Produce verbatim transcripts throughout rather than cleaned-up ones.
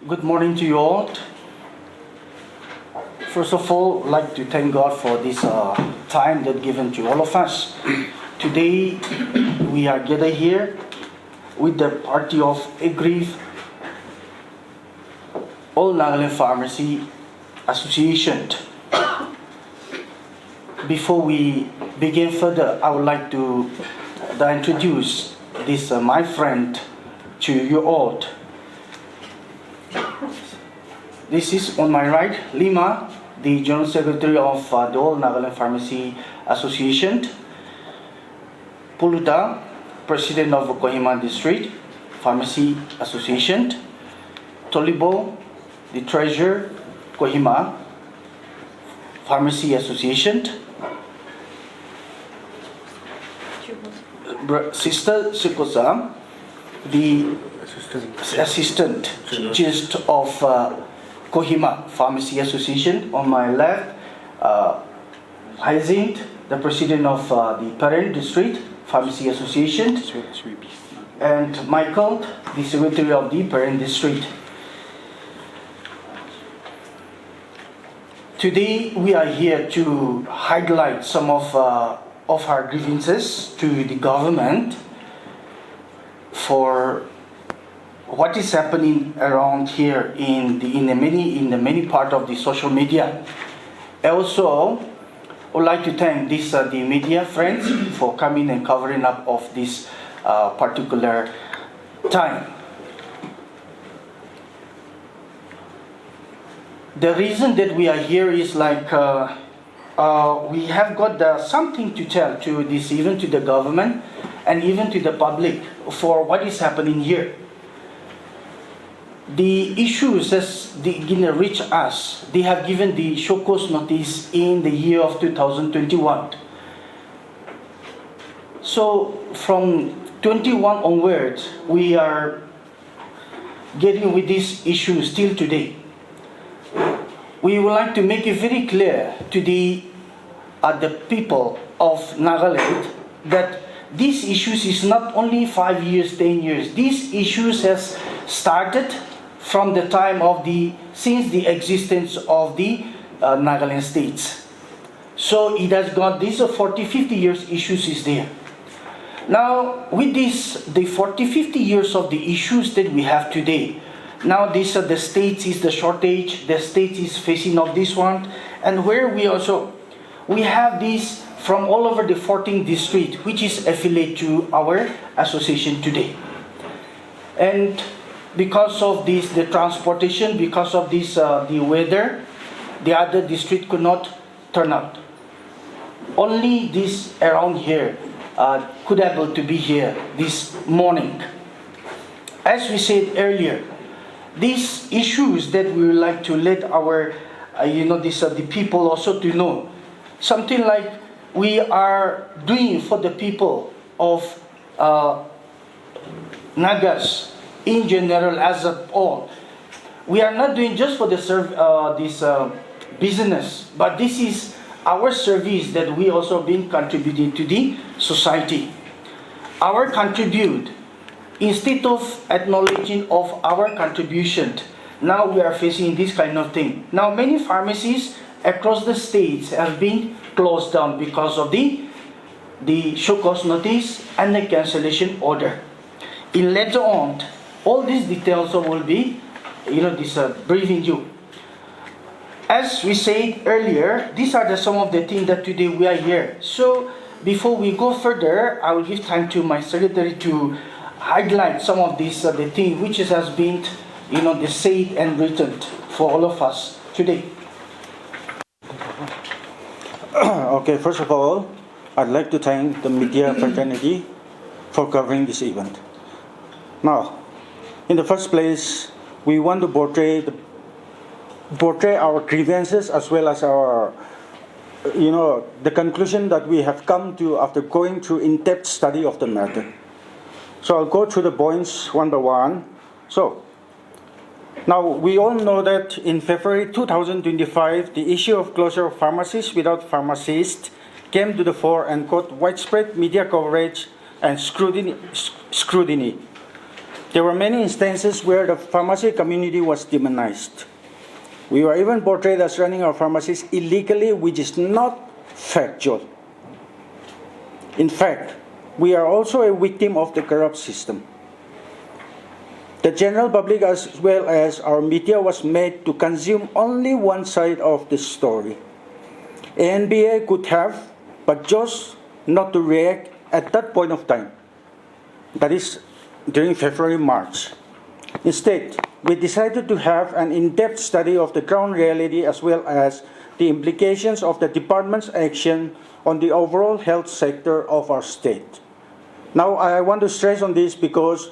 Good morning to you all. First of all, like to thank God for this uh, time that given to all of us. Today, we are gathered here with the party of aggrieved All Nagaland Pharmacy Association. Before we begin further, I would like to uh, introduce this uh, my friend to you all. This is on my right, Lima, the General Secretary of uh, the All Nagaland Pharmacy Association. Puluta, President of Kohima District Pharmacy Association. Tolibo, the Treasurer, Kohima Pharmacy Association. Br- Sister Sikosa, the Assistant Gist of uh, Kohima Pharmacy Association. On my left, uh, Hyacinth, the president of uh, the Peren District Pharmacy Association, and Michael, the secretary of the Peren District. Today, we are here to highlight some of uh, of our grievances to the government for what is happening around here in the in the many in the many part of the social media. Also, I would like to thank this uh, the media friends for coming and covering up of this uh, particular time. The reason that we are here is like uh, uh, we have got the, something to tell to this, even to the government and even to the public for what is happening here. The issues as they gonna reach us, they have given the show cause notice in the year of two thousand twenty-one. So from twenty-one onwards, we are getting with this issue still today. We would like to make it very clear to the uh, the people of Nagaland that these issues is not only five years, ten years. These issues has started from the time of the since the existence of the uh, Nagaland states. So it has got these uh, forty, fifty years issues is there. Now, with this, the forty, fifty years of the issues that we have today, now this uh, the state is the shortage, the state is facing of this one, and where we also we have this from all over the fourteen district which is affiliated to our association today. And because of this, the transportation, because of this, uh, the weather, the other district could not turn out. Only this around here uh, could able to be here this morning. As we said earlier, these issues that we would like to let our, uh, you know, this, uh, the people also to know. Something like we are doing for the people of uh, Nagas in general as a whole. We are not doing just for the serv- uh, this uh, business, but this is our service that we also been contributing to the society. Our contribute, instead of acknowledging of our contribution, now we are facing this kind of thing. Now many pharmacies across the states have been closed down because of the the show cause notice and the cancellation order. In later on, all these details will be, you know, this uh, briefing you. As we said earlier, these are the some of the things that today we are here. So before we go further, I will give time to my secretary to highlight some of these uh, the thing which is, has been, you know, the said and written for all of us today. Okay, first of all, I'd like to thank the media fraternity for covering this event. Now, in the first place, we want to portray the portray our grievances as well as our, you know, the conclusion that we have come to after going through in-depth study of the matter. So I'll go through the points one by one. So now, we all know that in February two thousand twenty-five, the issue of closure of pharmacies without pharmacists came to the fore and got widespread media coverage and scrutiny. scrutiny. There were many instances where the pharmacy community was demonized. We were even portrayed as running our pharmacies illegally, which is not factual. In fact, we are also a victim of the corrupt system. The general public, as well as our media, was made to consume only one side of the story. A N B A could have, but chose not to react at that point of time. That is during February, March. Instead, we decided to have an in-depth study of the ground reality as well as the implications of the department's action on the overall health sector of our state. Now, I want to stress on this because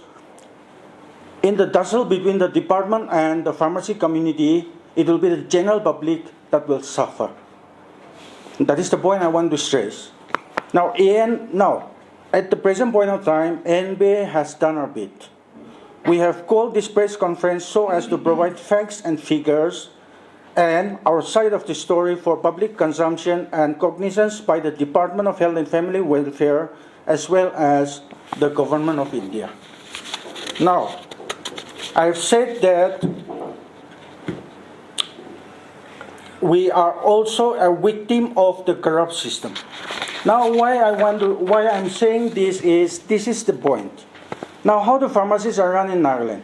in the tussle between the department and the pharmacy community, it will be the general public that will suffer. That is the point I want to stress. Now, A N, now, at the present point of time, A N B A has done our bit. We have called this press conference so as to provide facts and figures and our side of the story for public consumption and cognizance by the Department of Health and Family Welfare as well as the Government of India. Now, I've said that we are also a victim of the corrupt system. Now, why I want to, why I'm saying this is, this is the point. Now, how the pharmacies are run in Nagaland?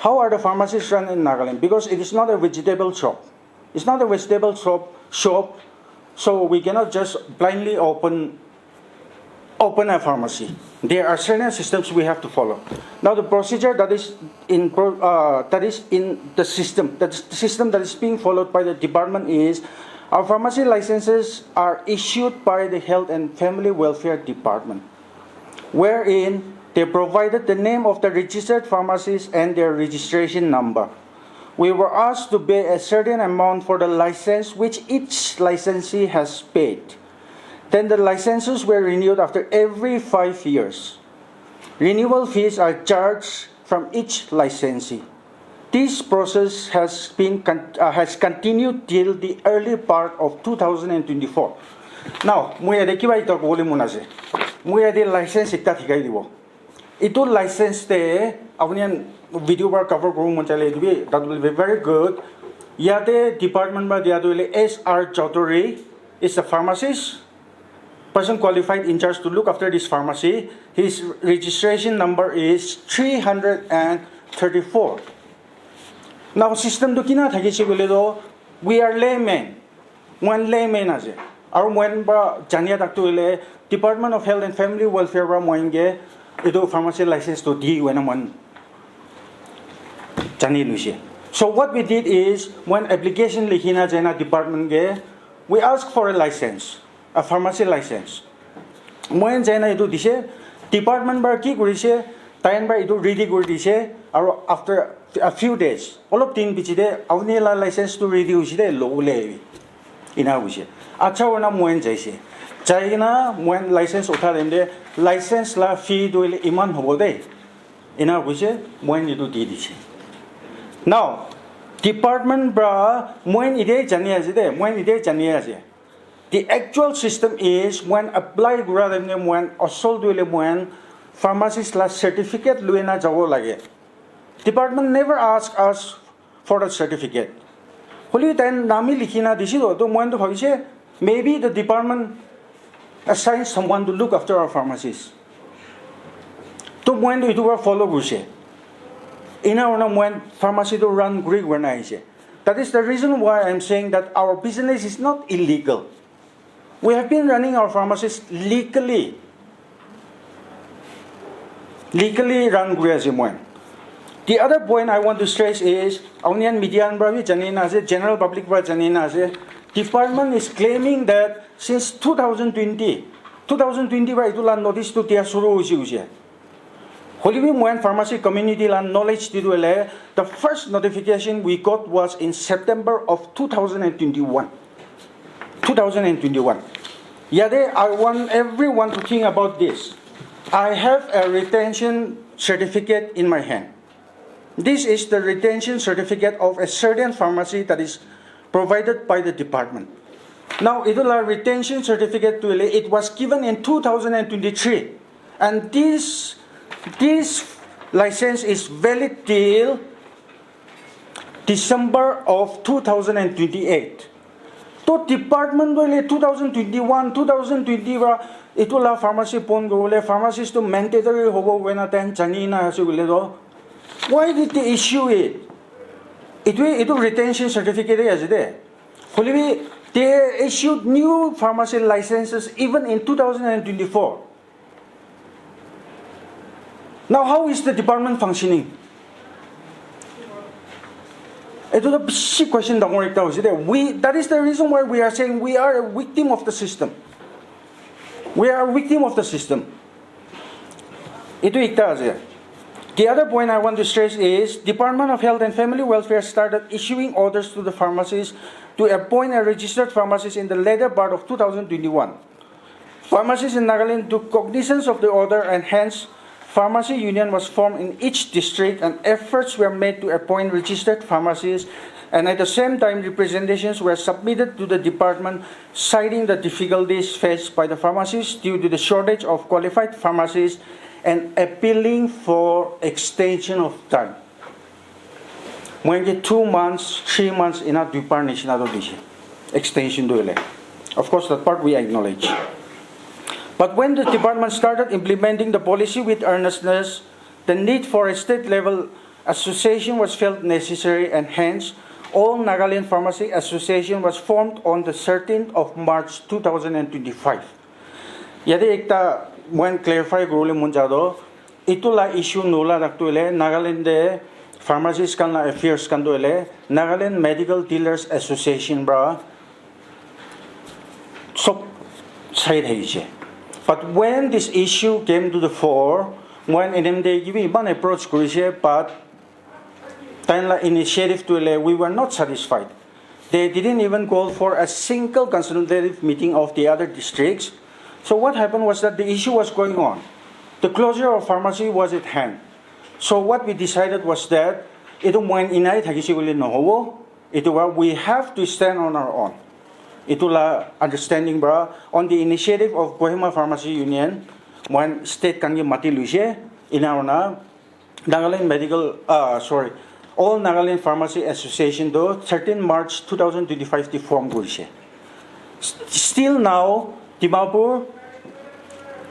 How are the pharmacies run in Nagaland? Because it is not a vegetable shop. It's not a vegetable shop, shop, so we cannot just blindly open open a pharmacy. There are certain systems we have to follow. Now, the procedure that is in pro, uh, that is in the system, that is the system that is being followed by the department is our pharmacy licenses are issued by the Health and Family Welfare Department, wherein they provided the name of the registered pharmacist and their registration number. We were asked to pay a certain amount for the license which each licensee has paid. Then the licenses were renewed after every five years. Renewal fees are charged from each licensee. This process has been con- uh, has continued till the early part of two thousand and twenty-four. Now, moi yate kiba ekta kobole mon ase. Moi yate license ekta thikai dibo. Itu license te apuni khan video para cover koribo mon chale itu bi, that will be very good. Yate department para dia tu hoile S R Chaudhary is a pharmacist, person qualified in charge to look after this pharmacy. His registration number is three hundred and thirty-four. Now, system tu kina thakise koile to, we are layman. Moikhan layman ase. Aru moikhan para jania tak tu hoile Department of Health and Family Welfare para moikhan ke etu pharmacy license tu di hoina moikhan jani loise. So what we did is, moikhan application likhi na jaina department ke, we ask for a license, a pharmacy license. Moikhan jaina etu dise, department para ki korise, tai khan para etu ready kori dise, aru after a few days, olop din piche te apuni la license tu ready hoise de, lobole ahibi. Ena koise. Acha, hoina moikhan jaise. Jai kena moikhan license utha time te, license la fee tu hoile iman hobo de. Ena koise, moikhan etu di dise. Now, department para moikhan ite jani ase de, moikhan ite jani ase. The actual system is, moikhan apply kura time te moikhan asol tu hoile moikhan pharmacist la certificate loi na jabo lage. Department never ask us for a certificate. Hoile tai nami likhi na dise to, to moikhan to bhabise, maybe the department assign someone to look after our pharmacies. To moikhan to itu para follow kurise. Ena hoina moikhan pharmacy to run kuri kuri na ahise. That is the reason why I'm saying that our business is not illegal. We have been running our pharmacies legally. Legally run kuri ase moikhan. The other point I want to stress is, apuni khan media khan para bi jani na ase, general public para jani na ase, department is claiming that since two thousand twenty, two thousand twenty para etu la notice tu dia shuru hoise hoise. Hoile bi moikhan pharmacy community la knowledge di tu hoile, the first notification we got was in September of two thousand and twenty-one. two thousand and twenty-one. Yate, I want everyone to think about this. I have a retention certificate in my hand. This is the retention certificate of a certain pharmacy that is provided by the department. Now, itu la retention certificate tu hoile, it was given in two thousand and twenty-three. And this, this license is valid till December of two thousand and twenty-eight. To department tu hoile two thousand twenty-one, two thousand twenty para etu la pharmacy bon kuribole pharmacist tu mandatory hobo koina tain jani na ase koile to, why did they issue it? Itu itu retention certificate ase de. Hoile bi they issued new pharmacy licenses even in two thousand and twenty-four. Now, how is the department functioning? Etu to bishi question dangor ekta hoise de. We, that is the reason why we are saying we are a victim of the system. We are a victim of the system. Etu ekta ase. The other point I want to stress is Department of Health and Family Welfare started issuing orders to the pharmacies to appoint a registered pharmacist in the later part of two thousand twenty-one. Pharmacists in Nagaland took cognizance of the order and hence pharmacy union was formed in each district and efforts were made to appoint registered pharmacists, and at the same time representations were submitted to the department citing the difficulties faced by the pharmacists due to the shortage of qualified pharmacists and appealing for extension of time. Moikhan ke two months, three months ena dui par nishina to dise. Extension tu hoile. Of course, that part we acknowledge. But when the department started implementing the policy with earnestness, the need for a state level association was felt necessary, and hence All Nagaland Pharmacy Association was formed on the thirteenth of March two thousand and twenty-five. Yate ekta moikhan clarify kuribole mon ja to, etu la issue nola rakhi tu hoile Nagaland te pharmacist khan la affairs khan tu hoile Nagaland Medical Dealers Association para sob sai thakise. But when this issue came to the fore, moikhan N M D A ke bi iman approach kurise, but tain la initiative tu hoile we were not satisfied. They didn't even call for a single consultative meeting of the other districts. So what happened was that the issue was going on. The closure of pharmacy was at hand. So what we decided was that etu moikhan enai thakise koile nohobo. Etu para we have to stand on our own. Etu la understanding para on the initiative of Kohima Pharmacy Union, moikhan state khan ke mati luise, ena hoina Nagaland Medical, ah, sorry, All Nagaland Pharmacy Association to thirteen March two thousand twenty-five te form kurise. St-, still now, Dimapur,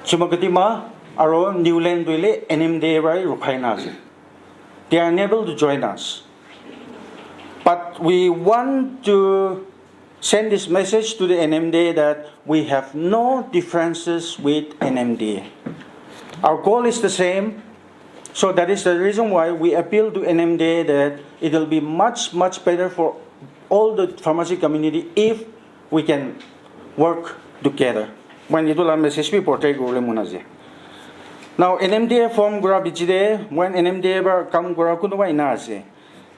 Chumukedima, aro Niuland tu hoile N M D A para rukhai na ase. They are unable to join us. But we want to send this message to the N M D A that we have no differences with N M D A. Our goal is the same. So that is the reason why we appeal to N M D A that it will be much, much better for all the pharmacy community if we can work together. Moikhan etu la message bi portray kuribole mon ase. Now, N M D A form kura bichi te, moikhan N M D A para kam kura kunuba ena ase.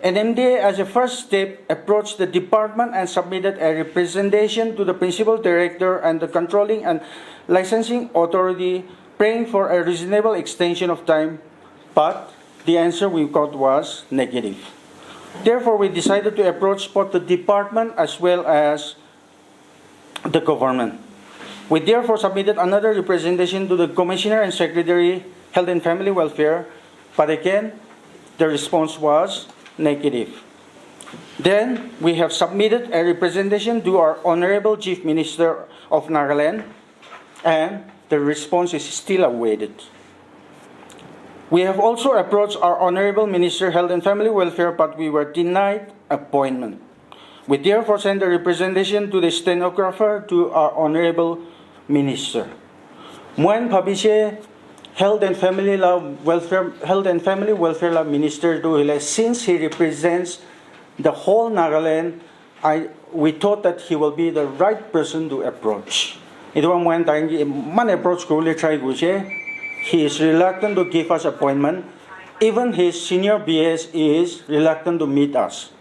N M D A, as a first step, approached the department and submitted a representation to the principal director and the controlling and licensing authority, praying for a reasonable extension of time, but the answer we got was negative. Therefore, we decided to approach both the department as well as the government. We therefore submitted another representation to the Commissioner and Secretary, Health and Family Welfare, but again, the response was negative. Then we have submitted a representation to our Honorable Chief Minister of Nagaland, and the response is still awaited. We have also approached our Honorable Minister, Health and Family Welfare, but we were denied appointment. We therefore send a representation to the stenographer to our Honorable Minister. Moikhan bhabise Health and Family la Welfare, Health and Family Welfare la Minister tu hoile, since he represents the whole Nagaland, I, we thought that he will be the right person to approach. Etu para moikhan tai ke iman approach kuribole try kurise. He is reluctant to give us appointment. Even his senior B S is reluctant to meet us.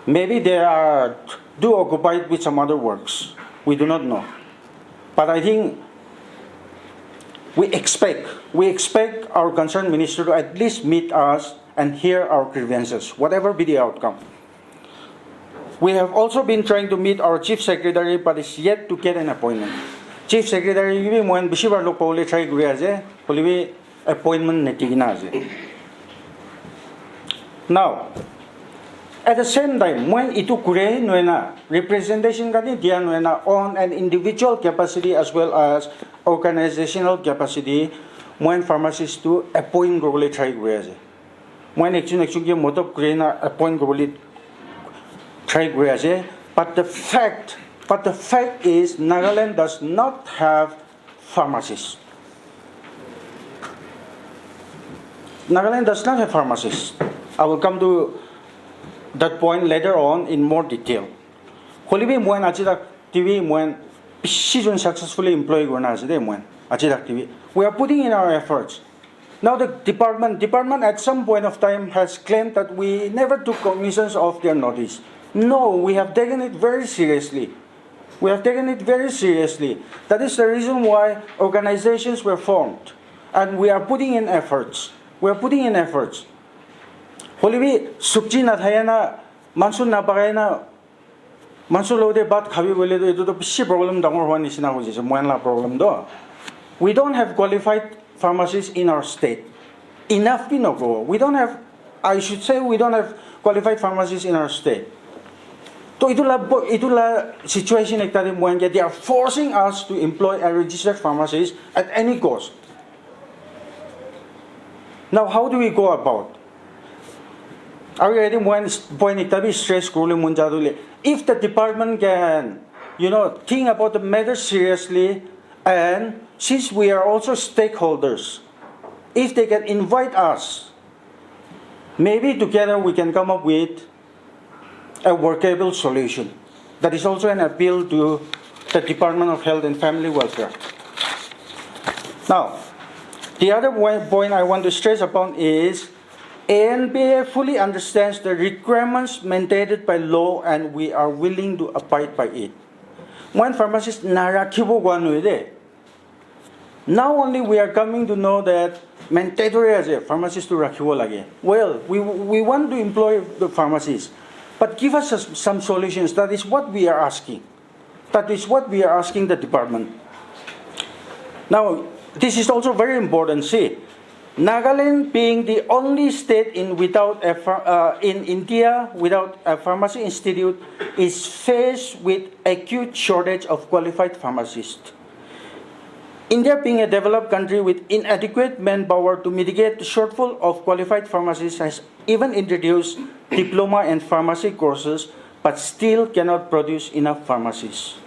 Maybe they are too occupied with some other works. We do not know. But I think we expect, we expect our concerned minister to at least meet us and hear our grievances, whatever be the outcome. We have also been trying to meet our chief secretary, but is yet to get an appointment. Chief secretary ke bi moikhan bishi bar log pabole try kuri ase, hoile bi appointment neti kena ase. Now, at the same time, moen itu kure noena, representation kani dia noena on an individual capacity as well as organizational capacity, moen pharmacist tu appoint kuribole try kuri ase. Moen ekjon ekjon ke motob kuri na appoint kuribole try kuri ase. But the fact, but the fact is, Nagaland does not have pharmacist. Nagaland does not have pharmacist. I will come to that point later on in more detail. Hoilebi moen aji tak tibi moen bishi jon successfully employ kurina ase de moen aji tak tibi. We are putting in our efforts. Now the department, department at some point of time has claimed that we never took cognizance of their notice. No, we have taken it very seriously. We have taken it very seriously. That is the reason why organizations were formed, and we are putting in efforts. We are putting in efforts. Hoilebi subji nathaya na, mansu napakai na, mansu logote bhat khabi bole to etu to bishi problem dangor hua nishina hoi jaise, moen la problem to. We don't have qualified pharmacists in our state. Enough bi nokobo. We don't have, I should say, we don't have qualified pharmacists in our state. To itu la, itu la situation ekta de moen ke, they are forcing us to employ a registered pharmacist at any cost. Now, how do we go about? Aru yate moen point ekta bi stress kuribole mon ja tu le, if the department can, you know, think about the matter seriously, and since we are also stakeholders, if they can invite us, maybe together we can come up with a workable solution. That is also an appeal to the Department of Health and Family Welfare. Now, the other point I want to stress upon is A N P A fully understands the requirements mandated by law, and we are willing to abide by it. Moen pharmacist narakhibo koa nohoi de. Now only we are coming to know that mandatory ase pharmacist to rakhibo lage. Well, we, we want to employ the pharmacist, but give us some, some solutions. That is what we are asking. That is what we are asking the department. Now, this is also very important. See, Nagaland being the only state in, without a pha-, uh, in India without a pharmacy institute is faced with acute shortage of qualified pharmacists. India, being a developed country with inadequate manpower to mitigate the shortfall of qualified pharmacists, has even introduced diploma and pharmacy courses, but still cannot produce enough pharmacists.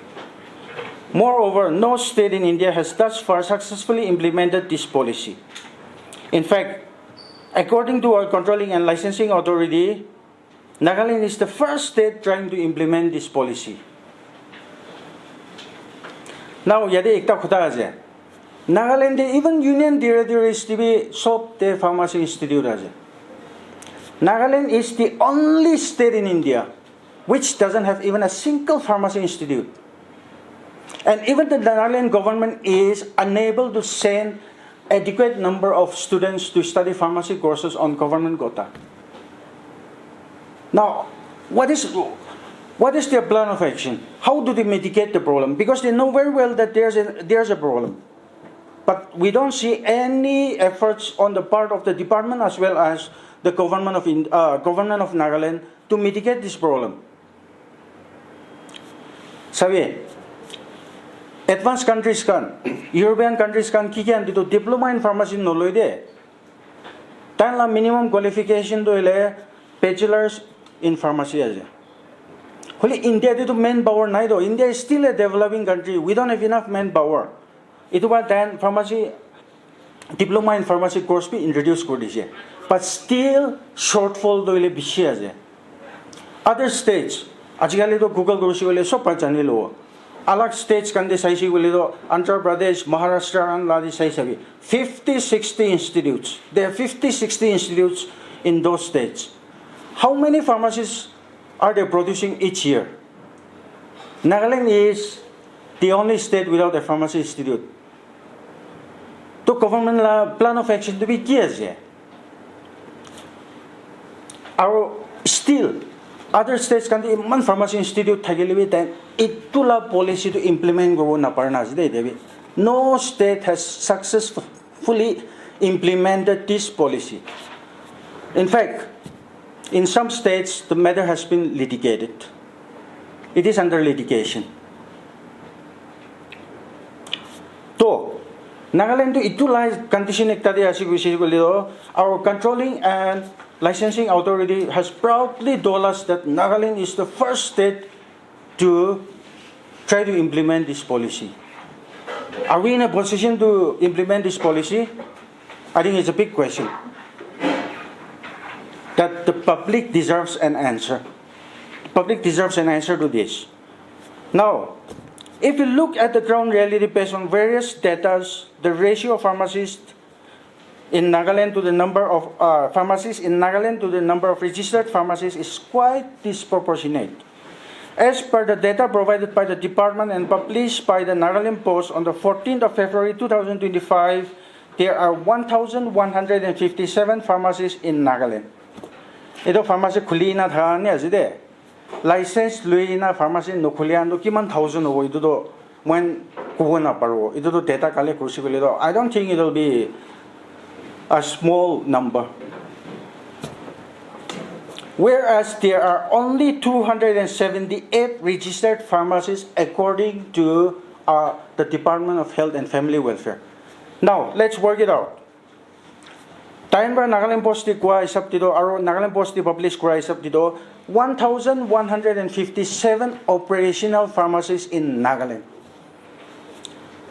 Moreover, no state in India has thus far successfully implemented this policy. In fact, according to our controlling and licensing authority, Nagaland is the first state trying to implement this policy. Now, yate ekta kotha ase. Nagaland te even union territories te bi sob te pharmacy institute ase. Nagaland is the only state in India which doesn't have even a single pharmacy institute. And even the Nagaland government is unable to send adequate number of students to study pharmacy courses on government quota. Now, what is, what is their plan of action? How do they mitigate the problem? Because they know very well that there's a, there's a problem. But we don't see any efforts on the part of the department as well as the government of In-, uh, government of Nagaland to mitigate this problem. Sabi, advanced countries khan, European countries khan, ki ki khan etu diploma in pharmacy naloi de. Tahan la minimum qualification tu hoile bachelors in pharmacy ase. Hoile India te tu manpower nai to. India is still a developing country. We don't have enough manpower. Etu para tahan pharmacy, diploma in pharmacy course bi introduce kuri dise. But still shortfall tu hoile bishi ase. Other states, ajikali to Google kuri se koile sob para jani lobo. Alag states khan te sai se koile to Andhra Pradesh, Maharashtra khan la te sai sabi. Fifty, sixty institutes. There are fifty, sixty institutes in those states. How many pharmacies are they producing each year? Nagaland is the only state without a pharmacy institute. To government la plan of action tu bi ki ase? Aru still, other states khan te iman pharmacy institute thakile bi, then etu la policy tu implement kuribo napara na ase de, etia bi. No state has successfully implemented this policy. In fact, in some states, the matter has been litigated. It is under litigation. To, Nagaland tu itu lai condition ekta de ase koise koile to, our controlling and licensing authority has proudly told us that Nagaland is the first state to try to implement this policy. Are we in a position to implement this policy? I think it's a big question that the public deserves an answer. Public deserves an answer to this. Now, if you look at the ground reality based on various data, the ratio of pharmacists in Nagaland to the number of uh, pharmacies in Nagaland to the number of registered pharmacies is quite disproportionate. As per the data provided by the department and published by the Nagaland Post on the fourteenth of February two thousand twenty-five, there are one thousand one hundred fifty-seven pharmacies in Nagaland. Etu pharmacy khuli na thaka ni ase de. License lui na pharmacy nokhulia tu kiman thousand hobo, itu to moikhan kobo naparo. Itu to data collect kurisi koile to, I don't think it will be a small number. Whereas there are only two hundred seventy-eight registered pharmacies according to uh, the Department of Health and Family Welfare. Now, let's work it out. Time para Nagaland Post te koa hisab te to, aro Nagaland Post te publish kora hisab te to, one thousand one hundred fifty-seven operational pharmacies in Nagaland.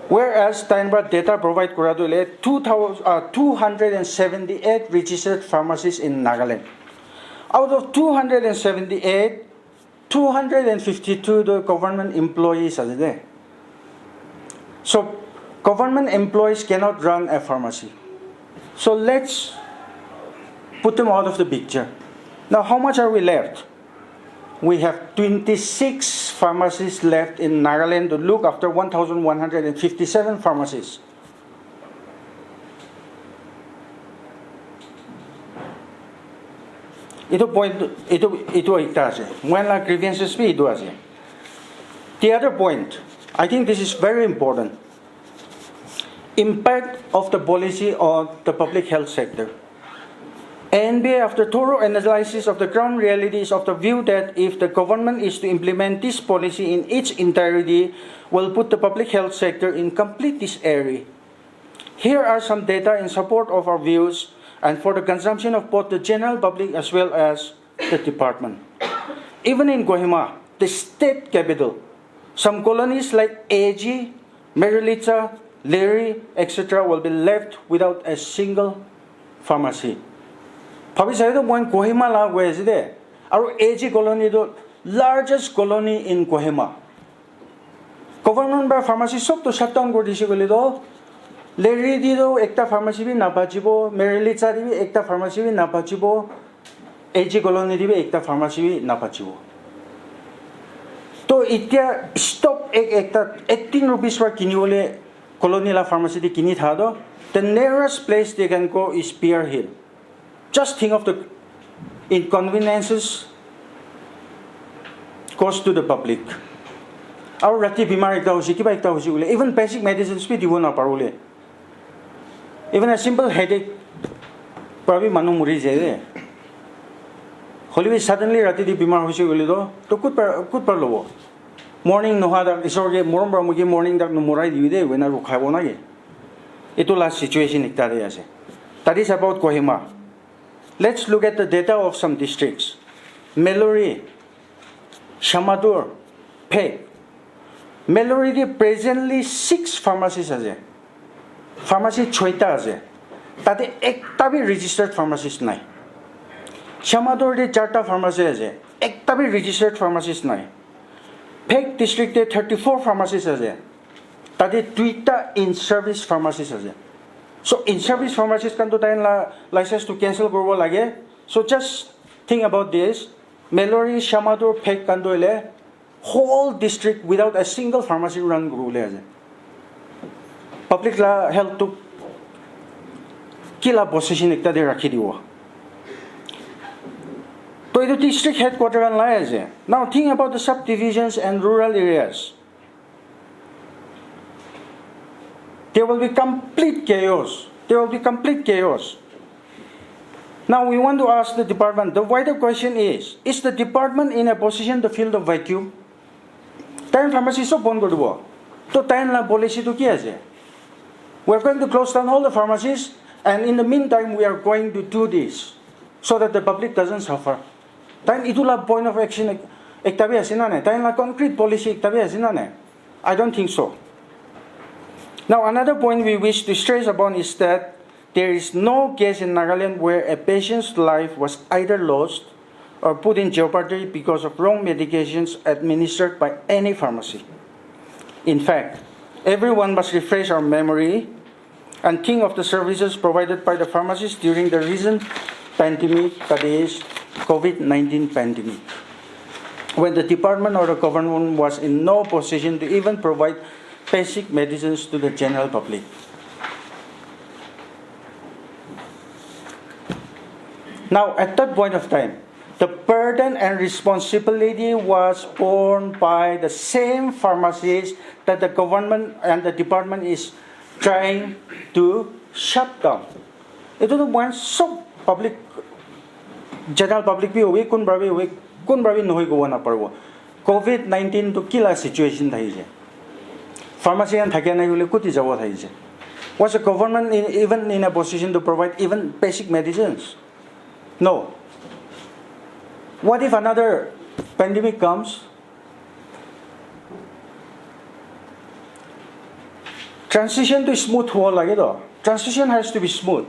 Whereas time para data provide kora tu le two thousand, uh, two hundred seventy-eight registered pharmacies in Nagaland. Out of two hundred seventy-eight, two hundred fifty-two to government employees ase de. So government employees cannot run a pharmacy. So let's put them out of the picture. Now, how much are we left? We have twenty-six pharmacies left in Nagaland to look after one thousand one hundred fifty-seven pharmacies. Itu point, itu, itu ekta ase. Moikhan la grievances bi itu ase. The other point, I think this is very important. Impact of the policy on the public health sector. A N B A, after thorough analysis of the ground reality, is of the view that if the government is to implement this policy in its entirety, will put the public health sector in complete disarray. Here are some data in support of our views and for the consumption of both the general public as well as the department. Even in Kohima, the state capital, some colonies like A G, Merilicha, Leri, et cetera will be left without a single pharmacy. Bhabi sai to moikhan Kohima la koi ase de. Aru A G colony to largest colony in Kohima. Government para pharmacy sob to shutdown kori dise koile to, Leri te to ekta pharmacy bi nabachibo, Merilicha te bi ekta pharmacy bi nabachibo, A G colony te bi ekta pharmacy bi nabachibo. To itya stock ek ekta eighteen rupees para kini bole colony la pharmacy te kini tha to, the nearest place they can go is Bear Hill. Just think of the inconveniences caused to the public. Aru rati bimar ekta hoise, kiba ekta hoise bole, even basic medicines bi dibo napare bole. Even a simple headache para bi manu mori jai de. Hoile bi suddenly rati te bimar hoise bole to, to kut para, kut para lobo? Morning noha tak, Isor ke morom para moike morning tak nomorai dibi de, wena rukhai bo na ke. Itu la situation ekta de ase. That is about Kohima. Let's look at the data of some districts. Melori, Shamator, Phek. Melori te presently six pharmacies ase. Pharmacy choita ase. Tate ekta bi registered pharmacist nai. Shamator te charta pharmacy ase. Ekta bi registered pharmacist nai. Phek district te thirty-four pharmacies ase. Tate duita in service pharmacies ase. So in service pharmacies khan to tain la license to cancel koribo lage. So just think about this. Melori, Shamator, Phek khan to hoile whole district without a single pharmacy run kori bole ase. Public la health to ki la position ekta te rakhi dibo? To itu district headquarter khan lai ase. Now think about the subdivisions and rural areas. There will be complete chaos. There will be complete chaos. Now we want to ask the department, the wider question is, is the department in a position to fill the vacuum? Time pharmacy sob bon koridibo. To time la policy to ki ase? We are going to close down all the pharmacies, and in the meantime, we are going to do this so that the public doesn't suffer. Time itu la point of action ek- ekta bi ase na nai? Time la concrete policy ekta bi ase na nai? I don't think so. Now, another point we wish to stress upon is that there is no case in Nagaland where a patient's life was either lost or put in jeopardy because of wrong medications administered by any pharmacy. In fact, everyone must refresh our memory and think of the services provided by the pharmacies during the recent pandemic, that is COVID nineteen pandemic, when the department or the government was in no position to even provide basic medicines to the general public. Now, at that point of time, the burden and responsibility was borne by the same pharmacies that the government and the department is trying to shut down. Itu tu moi sob public, general public bi hobi, kunba bi hobi, kunba bi nohoi kobo na paribo. COVID nineteen tu kila situation thakise? Pharmacy khan thakia nai hoile kuti jabo thakise? Was the government in, even in a position to provide even basic medicines? No. What if another pandemic comes? Transition to smooth hobo lage to. Transition has to be smooth.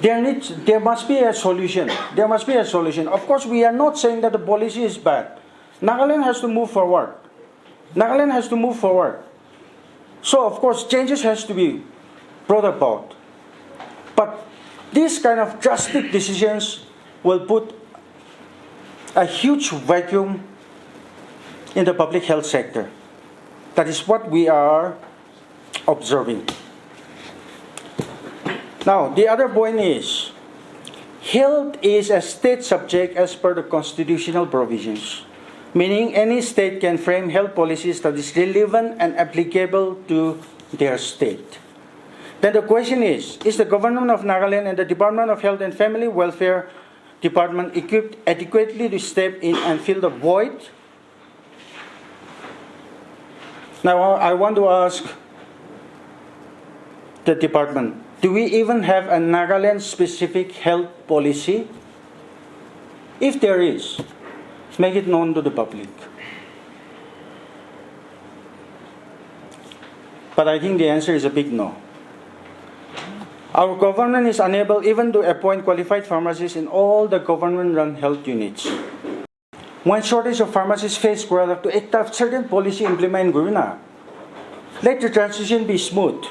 There needs, there must be a solution. There must be a solution. Of course, we are not saying that the policy is bad. Nagaland has to move forward. Nagaland has to move forward. So, of course, changes has to be brought about. But these kind of drastic decisions will put a huge vacuum in the public health sector. That is what we are observing. Now, the other point is, health is a state subject as per the constitutional provisions, meaning any state can frame health policies that is relevant and applicable to their state. Then the question is, is the government of Nagaland and the Department of Health and Family Welfare Department equipped adequately to step in and fill the void? Now, I want to ask the department, do we even have a Nagaland specific health policy? If there is, make it known to the public. But I think the answer is a big no. Our government is unable even to appoint qualified pharmacists in all the government run health units. When shortage of pharmacists face kura to ekta certain policy implement kuri na, let the transition be smooth.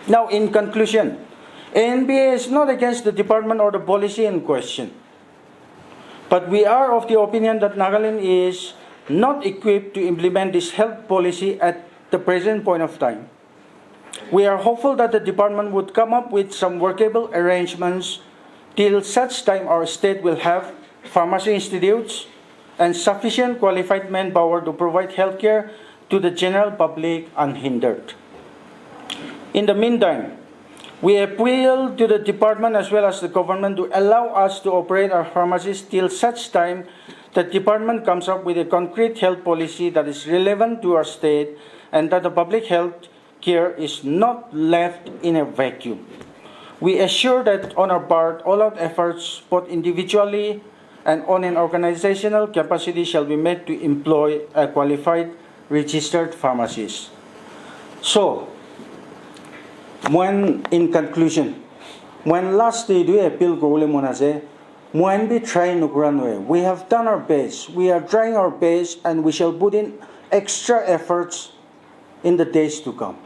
Now, in conclusion, A N B A is not against the department or the policy in question, but we are of the opinion that Nagaland is not equipped to implement this health policy at the present point of time. We are hopeful that the department would come up with some workable arrangements till such time our state will have pharmacy institutes and sufficient qualified manpower to provide healthcare to the general public unhindered. In the meantime, we appeal to the department as well as the government to allow us to operate our pharmacies till such time the department comes up with a concrete health policy that is relevant to our state and that the public health care is not left in a vacuum. We assure that on our part, all out efforts, both individually and on an organizational capacity, shall be made to employ a qualified registered pharmacist. So, when in conclusion, when last day do appeal koribole mon ase, mohan bi try nokura nohoi. We have done our best. We are trying our best, and we shall put in extra efforts in the days to come.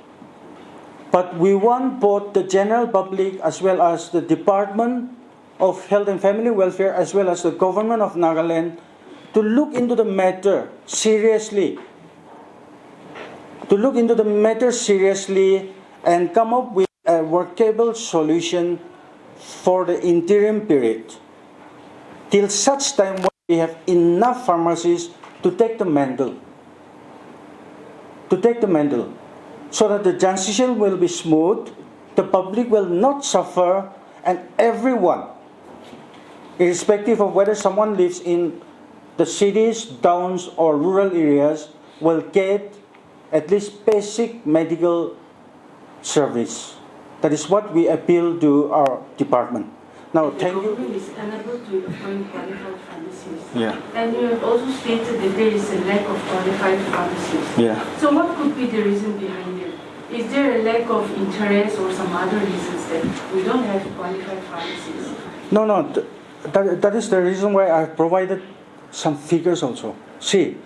But we want both the general public as well as the Department of Health and Family Welfare as well as the Government of Nagaland to look into the matter seriously, to look into the matter seriously and come up with a workable solution for the interim period, till such time when we have enough pharmacies to take the mantle, to take the mantle, so that the transition will be smooth the public will not suffer, and everyone, irrespective of whether someone lives in the cities, towns, or rural areas, will get at least basic medical service. That is what we appeal to our department. Now, thank you. The government is unable to appoint qualified pharmacists. Yeah. And you have also stated that there is a lack of qualified pharmacists. Yeah. So what could be the reason behind it? Is there a lack of interest or some other reasons that we don't have qualified pharmacists? No, no. Th- that, that is the reason why I provided some figures also. See,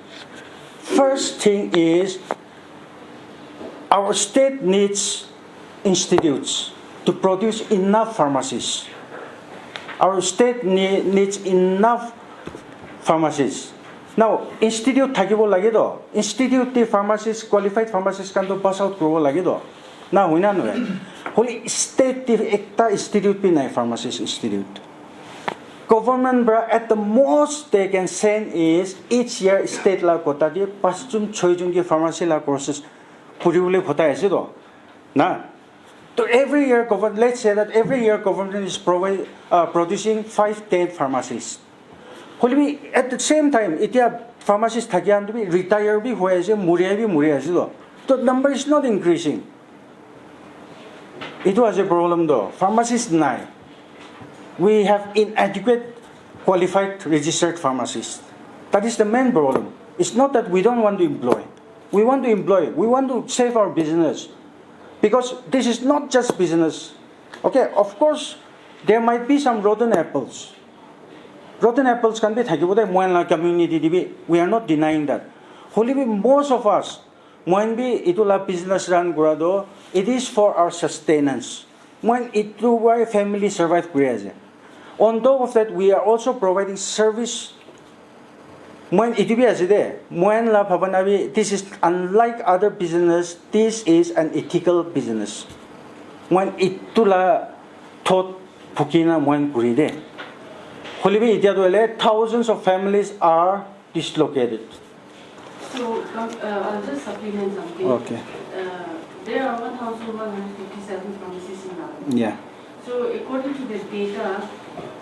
first thing is our state needs institutes to produce enough pharmacies. Our state ne- needs enough pharmacies. Now, institute thakibo lage to, institute te pharmacist, qualified pharmacist khan to pass out kuribo lage to. Na hoina nohoi. Holy state te ekta institute bi nai, pharmacist institute. Government bra at the most they can send is each year state la quota de pasjun choijun ki pharmacy la courses puribole phatai ase to. Na. To every year government, let's say that every year government is provide, uh, producing five ten pharmacies. Hoilebi at the same time, itia pharmacist thakia khan bi retire bi hoi ase, muria bi muri ase to. The number is not increasing. Itu ase problem to. Pharmacist nai. We have inadequate qualified registered pharmacists. That is the main problem. It's not that we don't want to employ. We want to employ. We want to save our business. Because this is not just business. Okay, of course, there might be some rotten apples. Rotten apples can be thakibo de, moihan la community de bi. We are not denying that. Hoilebi most of us, moihan bi itu la business run kura to, it is for our sustenance. Moihan itu why family survive kuri ase. On top of that, we are also providing service. Moihan itu bi ase de. Moihan la bhabana bi, this is unlike other business, this is an ethical business. Moihan itu la thought phukina moihan kuri de. Hoilebi itia to hoile thousands of families are dislocated. So, um, uh, I'll just supplement something. Okay. Uh, there are one thousand one hundred fifty-seven pharmacies in Nagaland. Yeah. So, according to the data,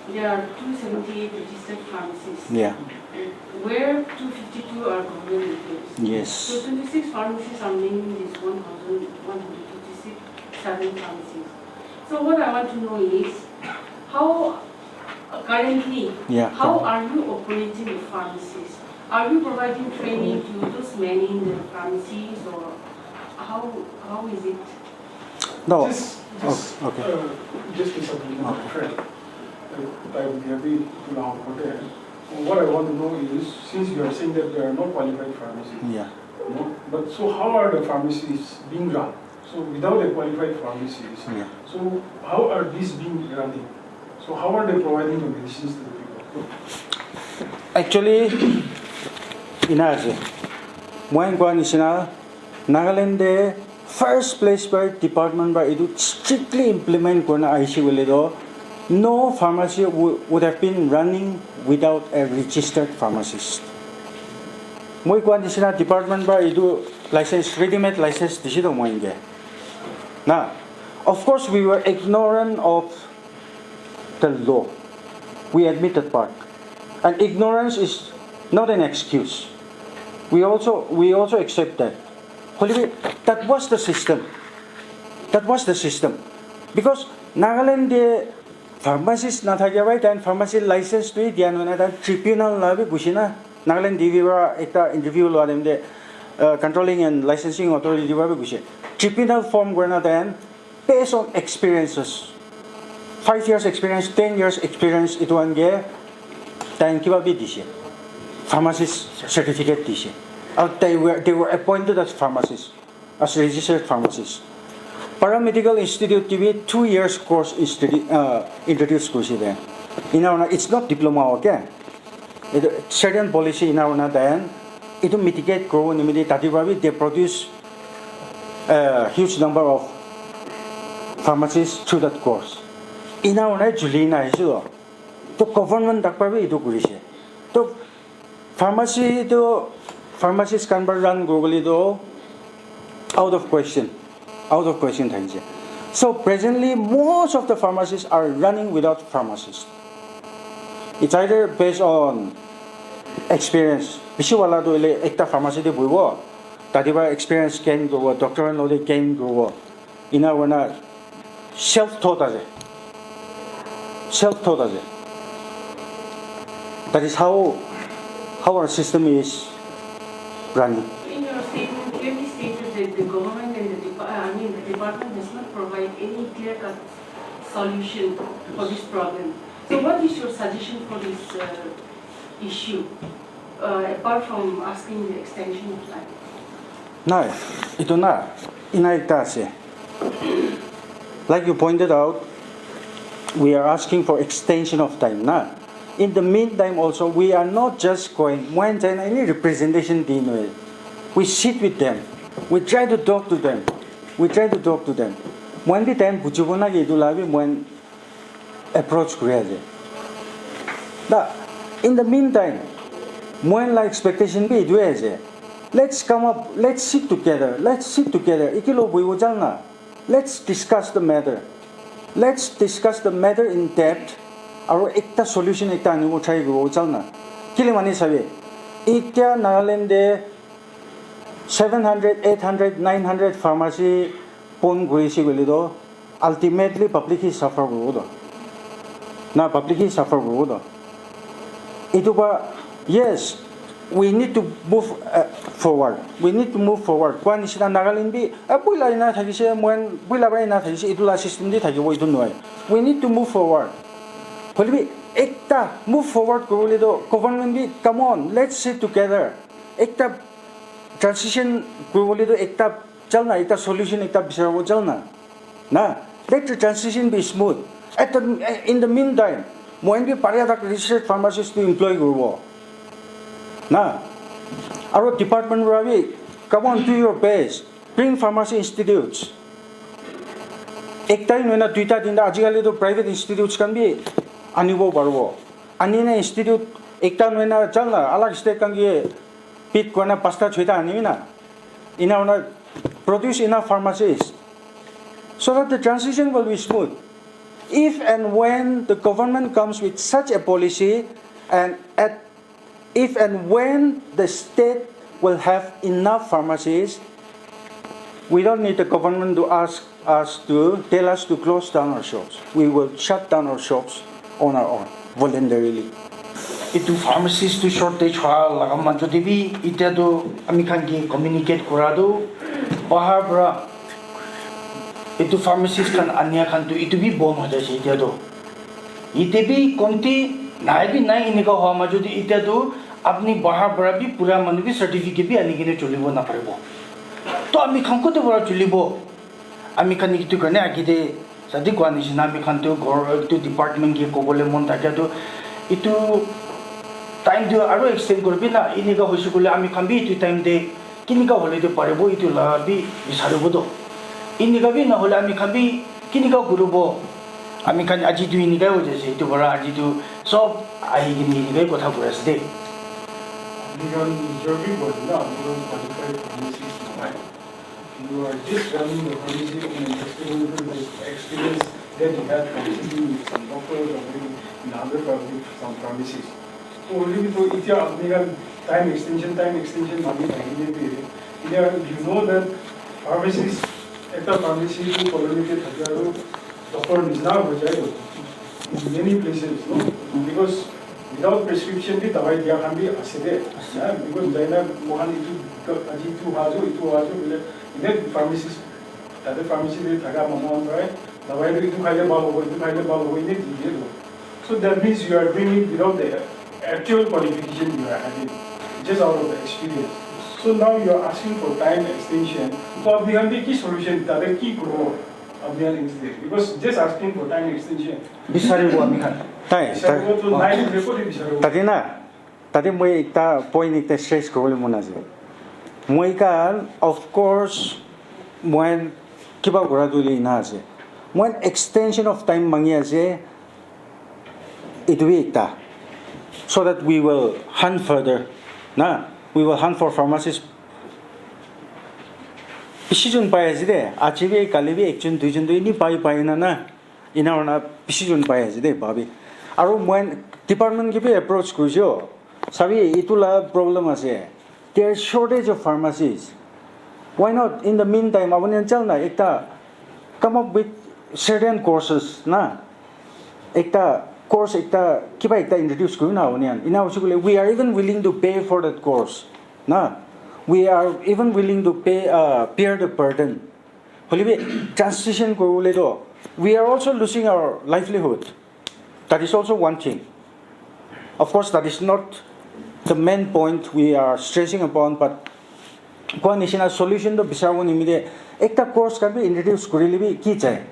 there are two seventy-eight registered pharmacies. Yeah. Where two fifty-two are government employees. Yes. So, twenty-six pharmacies are making this one thousand one hundred fifty-six seven pharmacies. So, what I want to know is, how, uh, currently, yeah, how are you operating the pharmacies? Are you providing training to those manning the pharmacies, or how, how is it? No. Just, just, oh, okay, uh, just a second, my friend. Uh, I will be happy to now put in. What I want to know is, since you are saying that there are no qualified pharmacies, yeah, no? But so how are the pharmacies being run? So without a qualified pharmacist, yeah, so how are these being running? So how are they providing the medicines to the people? Actually, ina ase. Moi koa nishina, Nagaland de first place by department by itu strictly implement kurina aise koile to, no pharmacy wou- would have been running without a registered pharmacist. Moi koa nishina department by itu license, ready-made license dise to moi ke. Na, of course, we were ignorant of the law. We admit that part. And ignorance is not an excuse. We also, we also accept that. However, that was the system. That was the system. Because Nagaland de pharmacist nathakia bai, then pharmacy license tu dia nohoi na, then tribunal la bi gusi na. Nagaland T V para ekta interview lua time de, uh, controlling and licensing authority para bi gusi. Tribunal form kurina, then based on experiences, five years experience, ten years experience, itu khan ke time kiba bi dise, pharmacist certificate dise. Aru they were, they were appointed as pharmacists, as registered pharmacists. Paramedical Institute T V two years course institute, uh, introduce kurise de. Ina hoina, it's not diploma, okay? Itu certain policy ena hoina then itu mitigate kuribo nimite tati para bi they produce a huge number of pharmacies through that course. Ena hoina juli na ahisu to. To government tak para bi itu kurise. To pharmacy to pharmacist khan para run kuribole to out of question. Out of question thakise. So presently, most of the pharmacies are running without pharmacist. It's either based on experience. Bishi wala tu ele ekta pharmacy de buibo, tadi ba experience gain kurbo, doctor knowledge gain kurbo. Ina wana self taught ase. Self taught ase. That is how how our system is running. In your statement, clearly stated that the government and the depa-, I mean, the department has not provided any clear-cut solution for this problem. So, what is your suggestion for this uh, issue, uh, apart from asking the extension of time? Nai, itu na, ina ekta ase. Like you pointed out, we are asking for extension of time, na. In the meantime also, we are not just going, moen jaina any representation di nohoi. We sit with them. We try to talk to them. We try to talk to them. Moen bi time bujibo na ki itu la bi moen approach kuri ase. Da, in the meantime, moen la expectation bi itu ase. Let's come up, let's sit together, let's sit together. Iki lo buhibo jal na. Let's discuss the matter. Let's discuss the matter in depth. Aro ekta solution ekta anibo try kuribo jal na. Kile mani sabi, itya Nagaland de seven hundred, eight hundred, nine hundred pharmacy pon kuri ase koile to, ultimately public he suffer kuribo to. Na public he suffer kuribo to. Itu ba, yes, we need to move uh, forward. We need to move forward. Kwa nishina Nagaland bi, eh, buila ina thakise, moen buila ba ina thakise, itu la system di thakibo, itu nohoi. We need to move forward. Hoilebi ekta move forward kuribole to government bi, come on, let's sit together. Ekta transition kuribole to ekta chal na, ekta solution ekta bisaribo chal na. Na, let the transition be smooth. At the, in the meantime, moen bi paria tak registered pharmacist to employ kuribo. Na, aro department para bi, come on, do your best. Bring pharmacy institutes. Ekta hi nohoi na duita tinta, ajikali to private institutes khan bi anibo paribo. Ani na institute ekta nohoi na chal na, alag state khan ke pick kurina pasta choita ani na. Ina una produce enough pharmacies so that the transition will be smooth. If and when the government comes with such a policy, and at if and when the state will have enough pharmacies, we don't need the government to ask us to tell us to close down our shops. We will shut down our shops on our own, voluntarily. Itu pharmacist tu shortage hua laga majot te bi itya tu ami khan ke communicate kura tu bahar para itu pharmacist khan ania khan tu itu bi bon hoi jaise itya tu. Ite bi komti nai bi nai enika hua majot te itya tu apni bahar para bi pura manu bi certificate bi ani kene cholibo naparibo. To ami khan kote para cholibo? Ami khan itu karne agi te sadi koa nishina ami khan tu ghor itu department ke kobole mon thakya tu itu time tu aro extend koribi na, enika hoise koile ami khan bi itu time te kinika hole tu paribo itu la bi bisaribo to. Enika bi nahole ami khan bi kinika kuribo? Ami khan aji tu enikai hoi jaise, itu para aji tu sob ahi kene enikai kotha kuri ase de. Ami khan nijor bi koi na, ami khan qualified pharmacist nohoi. You are just running the pharmacy on an experimental base, experience that you have from sitting with some doctors or maybe in other public, some pharmacies. So, only to itya apni khan time extension, time extension mani thaki de bhi, itya you know that pharmacist, ekta pharmacy tu colony te thaki aru doctor nishina hoi jai to. In many places, no? Because without prescription bi dawai dia khan bi ase de. Yeah, because jaina mohan itu aji itu hajo, itu hajo bole, even pharmacist, tate pharmacy te thaka manu khan para dawai tu itu khaile bhal hobo, itu khaile bhal hobo, ine di diye to. So that means you are doing it without the actual qualification you are having, just out of the experience. So now you are asking for time extension. So apni khan ke ki solution, tate ki kuribo? Apni khan extension. Because just asking for time extension. Bisaribo ami khan. Tai, tai. Bisaribo to nai, report bisaribo. Tate na, tate moi ekta point ekta stress kuribole mon ase. Moi khan, of course, moi kiba kura tu le na ase. Moi extension of time mangi ase. Itu bi ekta. So that we will hunt further. Na, we will hunt for pharmacies. Bishi jun pai ase de, aji bi, kali bi ekjun duijun tu ini pai pai na na. Ina hona bishi jun pai ase de, bhabi. Aru moihan department ke bi approach kurishe ho. Sabi, itu la problem ase. There is shortage of pharmacies. Why not, in the meantime, apuni khan chal na, ekta come up with certain courses na. Ekta course, ekta kiba ekta introduce kuri na apuni khan. Ina hoise koile, we are even willing to pay for that course. Na, we are even willing to pay, uh, bear the burden. Hoilebi transition kuribole toh, we are also losing our livelihood. That is also one thing. Of course, that is not the main point we are stressing upon, but koa nishina solution toh bisaribo nimite ekta course khan bi introduce kurile bi ki jai.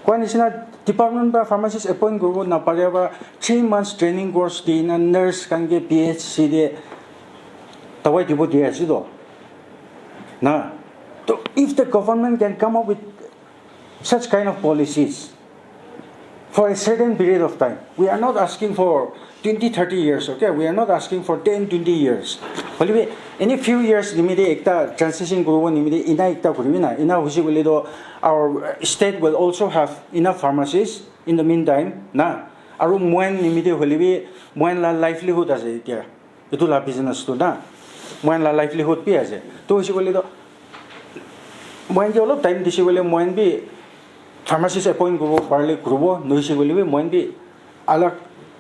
Koa nishina department para pharmacist appoint kuribo napare para three months training course dina nurse khan ke P H C de dawai dibo di ase toh. Na. So if the government can come up with such kind of policies for a certain period of time, we are not asking for twenty, thirty years, okay? We are not asking for ten, twenty years. Hoilebi, any few years nimite ekta transition kuribo nimite ina ekta kuribi na, ina hoise koile toh our state will also have enough pharmacies in the meantime, na. Aru moihan nimite hoilebi, moihan la livelihood ase etia. Etu la business tu na, moihan la livelihood bi ase. To hoise koile toh, moihan ke olop time dise koile, moihan bi pharmacist appoint kuribo parile kuribo, nohoise koile bi moihan bi alag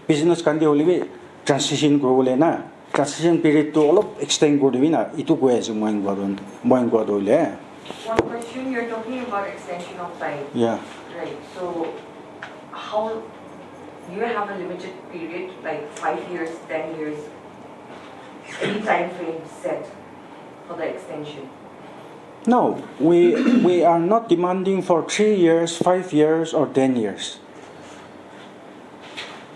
business khan te hoile bi transition kuribole na, transition period tu olop extend kuri dibi na, etu koi ase moihan koa tu, moihan koa tu hoile. One question, you're talking about extension of time. Yeah. Right. So, how do you have a limited period, like five years, ten years? Any time frame set for the extension? No, we, we are not demanding for three years, five years, or ten years.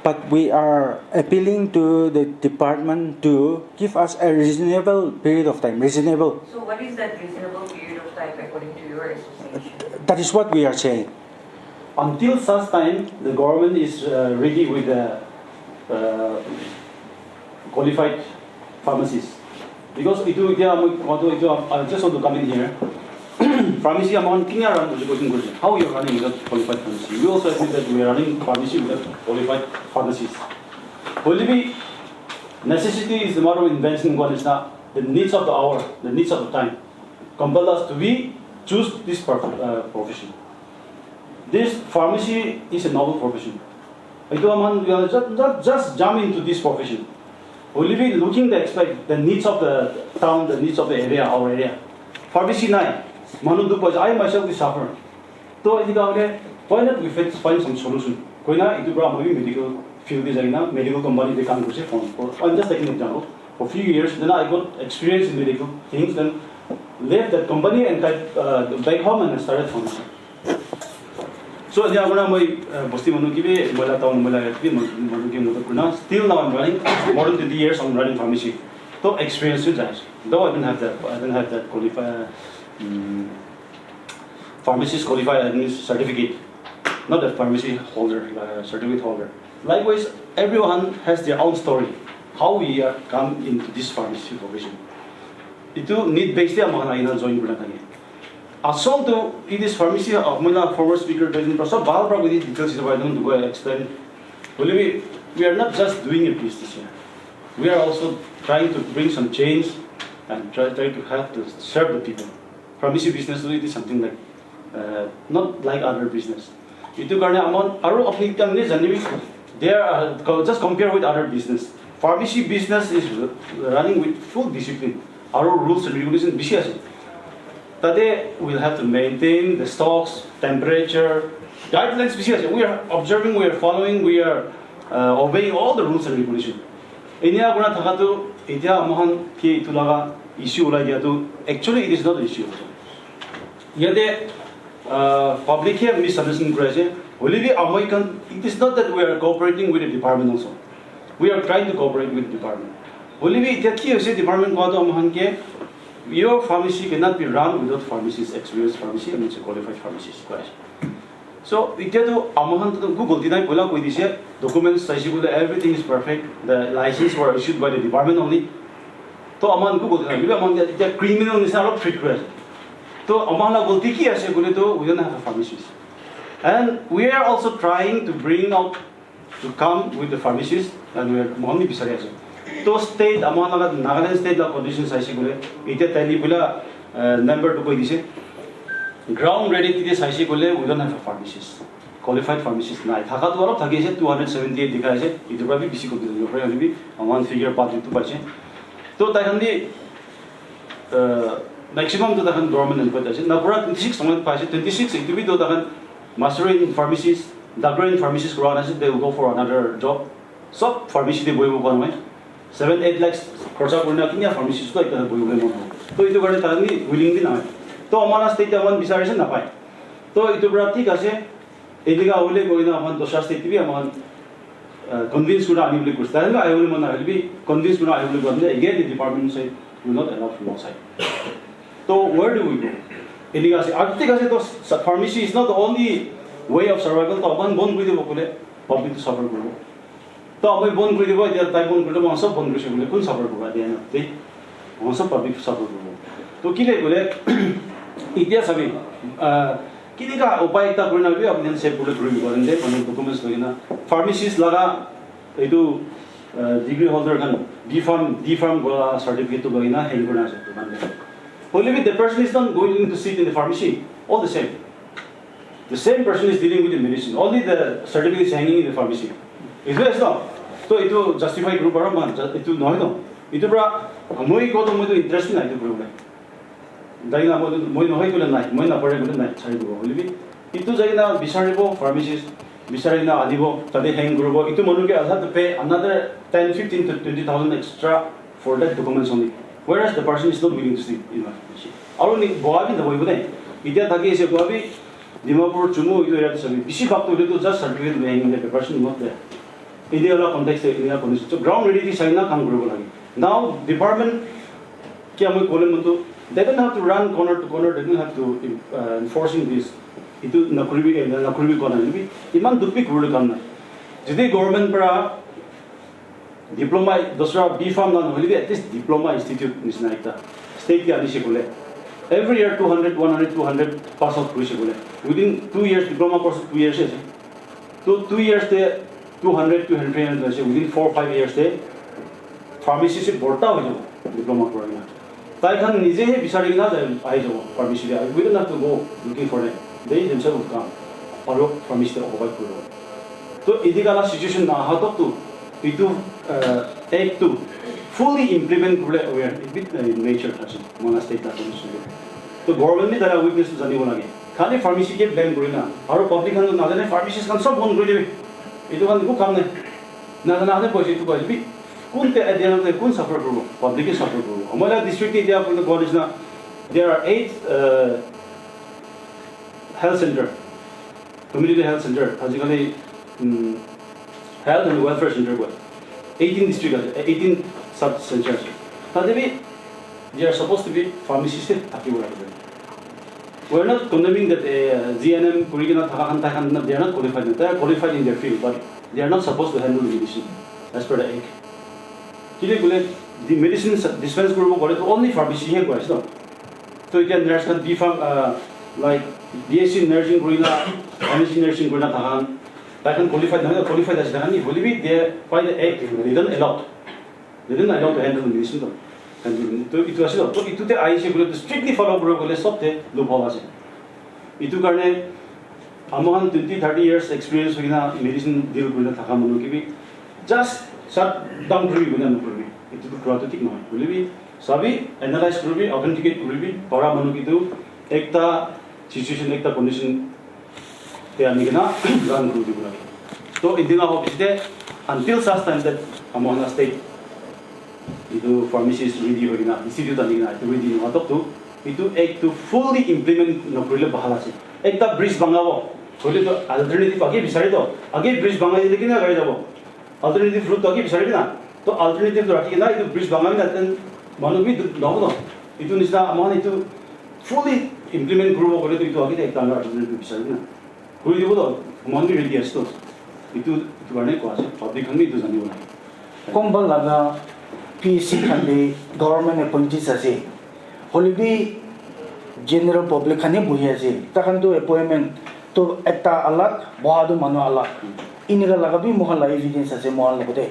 But we are appealing to the department to give us a reasonable period of time. Reasonable. So what is that reasonable period of time according to your association? That is what we are saying. Until such time, the government is uh, ready with the uh, qualified pharmacists. Because itu, এতিয়া মই কোৱাটো, এইটো, I just want to come in here. Pharmacy আমাৰ কিনে ৰান বুলি কুৱেশ্যন কৰিছে, how you are running without qualified pharmacy? We also admit that we are running pharmacy without qualified pharmacies. Hoilebi, necessity is the mother of invention, কোৱা নিচিনা, the needs of the hour, the needs of the time compel us to be choose this prof- uh, profession. This pharmacy is a noble profession. Itu aman, we are just, just, just jump into this profession. Hoilebi, looking the expect the needs of the town, the needs of the area, our area. Pharmacy nai, manu dukh paise, I myself is suffer. To etu karone, why not we fit- find some solution? Koina itu pra moi medical field te jaina medical company te kam kurise phone. I'm just taking an example. For few years, then I got experience in medical things, then left that company and got uh, back home and started pharmacy. So, etia apuna moi uh, bosti manu ki bhi, moila town moila ki bhi manu ki madad kurina, still now I'm running, more than twenty years I'm running pharmacy. To experience to jai. Though I don't have that, I don't have that qualified um, pharmacist qualified administ- certificate, not a pharmacy holder, uh, certificate holder. Likewise, everyone has their own story, how we are come into this pharmacy profession. Itu need base te amakhan aina join kurina thake. Asol tu, it is pharmacy, uh, moila former speaker, President Prasad, bhal pra koi details, I don't go explain. Hoilebi, we are not just doing a business here. We are also trying to bring some change and try, try to help to serve the people. Pharmacy business tu, it is something like, uh, not like other business. Itu karone aman, aru apni khan ni janibi, they are, uh, co- just compare with other business. Pharmacy business is r- running with full discipline. Aru rules and regulation bishi ase. Tate we'll have to maintain the stocks, temperature, guidelines bishi ase. We are observing, we are following, we are uh, obeying all the rules and regulation. Etia kurina thaka tu, etia amakhan ke itu laga issue ulai dia tu, actually it is not an issue. Yate uh, public he misunderstanding kuri ase. Hoilebi amoi khan, it is not that we are cooperating with the department also. We are trying to cooperate with the department. Hoilebi etia ki hoise department kowa tu amakhan ke, your pharmacy cannot be run without pharmacist, experienced pharmacy and qualified pharmacist. Koi ase. So, etia tu amakhan tu ku golti nai, poila koi dise, documents saise koile everything is perfect, the license were issued by the department only. To amakhan ku golti nai, hoilebi amakhan etia criminal nisina olop treat kuri ase. To amala golti ki ase kule to we don't have a pharmacist. And we are also trying to bring out to come with the pharmacist and we are mami bisari ase. To state amala Nagaland state la condition saise kule ite tali bula uh, number to koi dise. Ground reality te saise kule we don't have a pharmacist. Qualified pharmacist nai. Thaka tu alop thaki ase two hundred seventy eight dikha ase. Itu pra bi bisi koi dise. One figure pa tu paise. To tai khan di uh, maximum to takhan government employed ase. Na pura twenty six government paise, twenty six itu bi to takhan master in pharmacist, doctor in pharmacist kura ase, they will go for another job. Sob pharmacy te bohibo khan hoy. Seven eight lakhs khorcha kurina kinia pharmacist to ekta bohibo mon hoy. To itu karone takhan ni willing bi nai. To amara state te aman bisari ase na pai. To itu pura thik ase. Enika hoile koina aman dosra state te bi aman uh, convince kura ani bole koise. Tale ahi bole mon nahole bi convince kura ahi bole koise. Again, the department said, "We will not allow from outside." So where do we go? Enika ase, arctic ase to sa- pharmacy is not the only way of survival. To aman bon kuri dibo kule public to suffer kuro. To aman bon kuri dibo, etia tai bon kuri dibo, aman sob bon kuri kule kun suffer kuro at the end of the day? Aman sob public suffer kuro. To kile kule, etia sabi, uh, Kinika upai ekta kurina bi apni khan save kuribole paribo, and then manu documents loi kena pharmacist laga etu uh, degree holder khan B Pharm, D Pharm kora certificate tu loi kena hang kurina ase dukan te. Hoile bi the person is not going to sit in the pharmacy all the same. The same person is dealing with the medicine. Only the certificate is hanging in the pharmacy. Is there no? So itu justify kuribo paro man, itu nohoi no. Itu pra moi ko to moi to interest nai itu problem. Daina moi moi nohoi kule nai, moi napare kule nai, chari dibo. Hoile bi itu jai na bisaribo pharmacist, bisari na anibo, tate hang kuribo. Itu manu ke I'll have to pay another ten, fifteen to twenty thousand extra for that documents only. Whereas the person is not willing to sleep in my pharmacy. Aru ni boa bi naboibo dai. Itya thaki ase boa bi Dimapur, Chumu, itu area te sabi. Bisi bhag to hoile to just certificate loi ahi kena paper sin not there. India la context te India condition. So ground reality sai na kam kuribo lage. Now department kya moi kole mon to, they don't have to run corner to corner, they don't have to uh, enforcing this. Itu nakuribi eh, nakuribi kona nibi. Iman dukpi kuribole kam nai. Jodi government para diploma dosra B Pharm na nohole bi at least diploma institute nisna ekta state ke anise kole every year two hundred, one hundred, two hundred pass out kurise kole within two years diploma course two years ase. To two years te two hundred, two hundred ase, within four five years te pharmacy se borta hoi jabo diploma kura kena. Tai khan nije he bisari kena jai ahi jabo pharmacy te. We don't have to go looking for them. They themselves will come. Aru pharmacy te occupy kuri. To etika la situation na aha tok tu itu uh, act tu fully implement kuribole aware bit uh, nature thakse mona state la condition. To government ni tara weakness tu janibo lage. Khali pharmacy ke blame kuri na. Aru public khan tu najane pharmacist khan sob bon kuri dibe. Itu khan ko kam nai. Najana ase koise itu koise bi. Kun te at the end of the day kun suffer kuribo? Public ke suffer kuribo. Amara district te dia kun ko nisna. There are eight uh, health center. Community health center, আজিকালি um, health and welfare center কয়, eighteen district আছে, eighteen sub center আছে. তাতে বি they are supposed to be pharmacist থাকিব লাগে. We are not condemning that uh, G N M কৰি কিনে থকা খান তাই খান, they are not qualified, they are qualified in their field, but they are not supposed to handle the medicine as per the act. কিনে বোলে the medicine dispense কৰিব গ'লে তো only pharmacy হে কয় ন. তো এতিয়া নাৰ্ছ খান B Pharm like B S C nursing কৰি না, M S C nursing কৰি না থাকান তাই খান qualified নহয়, qualified আছে থাকান নি বুলি বি they by the act they don't allow, they don't allow to handle medicine তো. তো এইটো আছে তো, এইটোতে আহিছে বোলে তো strictly follow কৰিব গ'লে চবতে loophole আছে. এইটো কাৰণে আমাৰ twenty thirty years experience হৈ কিনা medicine deal কৰি না থকা মানুহ কিবি just shut down কৰিবি বুলি নকৰিবি, এইটোতো কৰাটো ঠিক নহয় বুলি বি চাবি, analyze কৰিবি, authenticate কৰিবি, পৰা মানুহ কিন্তু একটা situation, একটা condition তে আনি কিনা run কৰি দিব লাগে. তো এদিনা হ'ব পিছতে until such time that আমাৰ state এইটো pharmacist ready হৈ কিনা institute আনি কিনা এইটো ready নোহোৱা তকটো এইটো act টো fully implement নকৰিলে ভাল আছে. একটা bridge ভাঙাব হ'লে তো alternative আগে বিচাৰি তো, আগে bridge ভাঙাই দিলে কিনে গাড়ী যাব? Alternative route তো আগে বিচাৰিবি না? তো alternative তো ৰাখি কিনা এইটো bridge ভাঙাবি না, তেন মানুহ বি দুখ নহ'ব ন? এইটো নিচিনা আমাৰ এইটো fully implement কৰিব গ'লে তো এইটো আগে একটা alternative বিচাৰিবি না? কৰি দিব তো, মই বি ready আছো তো. এইটো এইটো কাৰণে কোৱা আছে, পাব্লিক খন বি এইটো জানিব লাগে. Konba laga P S C khan bi government appointees ase. Hoile bi General public khan he bohi ase, takhan tu appointment tu ekta alag, boha tu manu alag. Inika laga bi moikhan la evidence ase moikhan logote.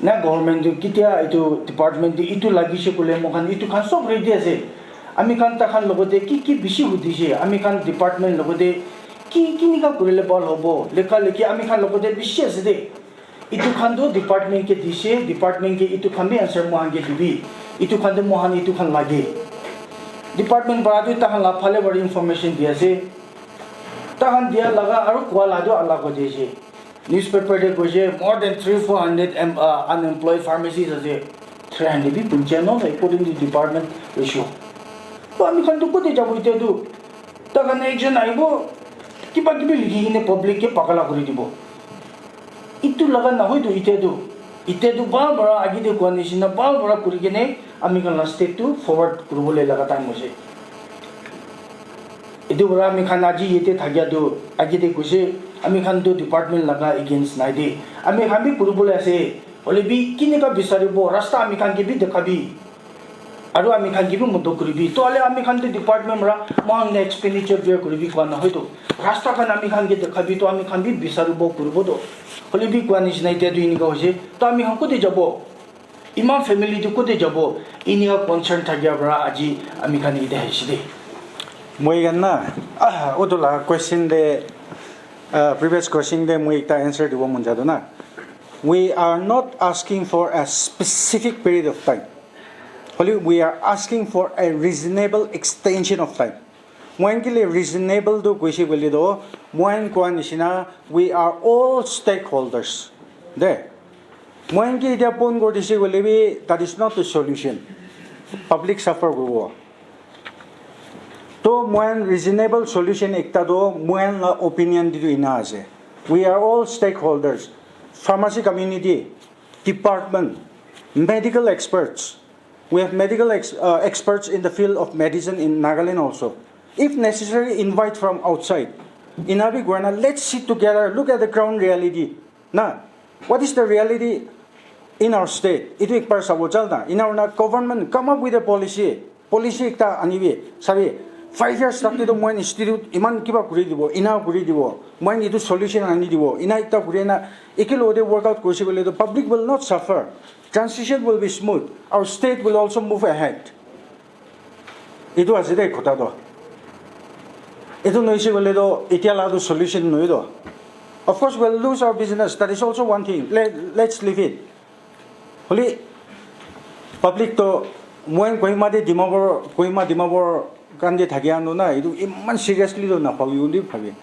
Na government tu ketia etu department tu etu lagise koile moikhan etu khan sob ready ase. Ami khan takhan logote ki ki bishi hudise, ami khan department logote ki kinika kurile bhal hobo, lekha lekhi ami khan logote bishi ase de. Itu khan tu department ke dise, department ke itu khan bi answer mohan ke dibi. Itu khan tu mohan itu khan lage. Department para tu tahan la phale bari information di ase. Tahan dia laga aru kua la tu alag ho jaise. Newspaper de koise more than three four hundred em- uh, unemployed pharmacies ase. Three hundred bi puncha no according to department ratio. To ami khan tu kote jabo ite tu? Tahan ekjon aibo kiba kibi likhi kine public ke pagala kuri dibo. Itu laga nahoi tu ite tu, ite tu bhal para agi de kua nishina bhal para kuri kene ami khan la state tu forward kuribole laga time hoise. Itu para ami khan aji yate thakia tu agi de koise, ami khan tu department laga against nai de, ami khan bi kuribole ase, hole bi kinika bisaribo rasta ami khan ke bi dekhabi. Aru ami khan ke bi modot kuribi. To ale ami khan ke department para mohan ke expenditure bear kuribi kua nahoi to. Rasta khan ami khan ke dekhabi to ami khan bi bisaribo kuribo to. Hole bi kua nishina ite tu inika hoise. To ami khan kote jabo? Iman family tu kote jabo? Inika concern thakia para aji ami khan ite ahise de. Moi khan na, ah, utu la question de, ah, previous question de moi ekta answer dibo mon jado na. We are not asking for a specific period of time. However, we are asking for a reasonable extension of time. Mohan kile reasonable tu koise koile to, mohan koa nishina, we are all stakeholders. De, mohan ke itia pon kori dise koile bi, that is not the solution. Public suffer koribo. To mohan reasonable solution ekta to mohan la opinion di tu ina ase. We are all stakeholders. Pharmacy community, department, medical experts. We have medical ex- uh, experts in the field of medicine in Nagaland also. If necessary, invite from outside. Ina bi kua na, let's sit together, look at the ground reality. Na, what is the reality in our state? Itu ek bar sabo chal na. Ina na government come up with a policy. Policy ekta anibi. Sabi, five years tak to mohan institute iman kiba kuri dibo, ina kuri dibo. Mohan itu solution ani dibo. Ina ekta kuri na, eke logote work out korise koile to public will not suffer. Transition will be smooth. Our state will also move ahead. Itu ase de kotha to. Itu noise koile to itia la to solution nohoi to. Of course, we'll lose our business. That is also one thing. Let, let's leave it. Hole public to mohan Kohima de Dimapur, Kohima Dimapur khan de thaki anu na, itu iman seriously to na bhabi uli bhabi.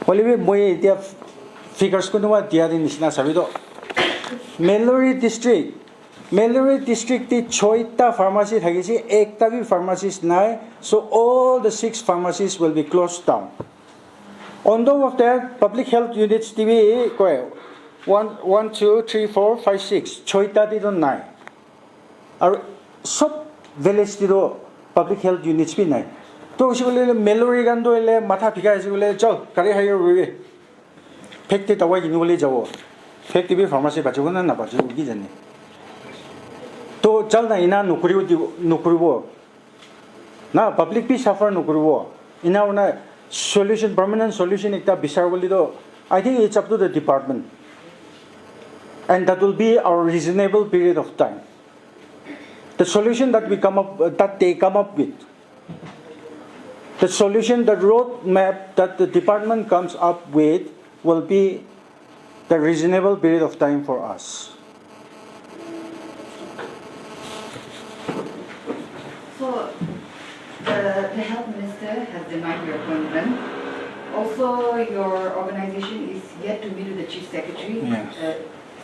Hole bi moi itia figures kunuba dia de nishina sabi to. Melori district, Melori district te choita pharmacy thakise, ekta bi pharmacist nai. So all the six pharmacies will be closed down. On top of that, public health units te bi koi, one, one, two, three, four, five, six, choita te to nai. Aru sob village te to public health units bi nai. To hoise koile Melori khan to ele matha bikai ase koile, chal, gari hire kuri. Phek te dawai kini bole jabo. Phek te bi pharmacy bachibo na nabachibo ki jane. To chal na ina nokuribo dibo, nokuribo. Na, public bi suffer nokuribo. Ina hoina solution, permanent solution ekta bisar bole to, I think it's up to the department. And that will be our reasonable period of time. The solution that we come up, that they come up with, the solution, the road map that the department comes up with will be the reasonable period of time for us. So, the, the health minister has denied your appointment. Also, your organization is yet to meet with the chief secretary, Yes. uh,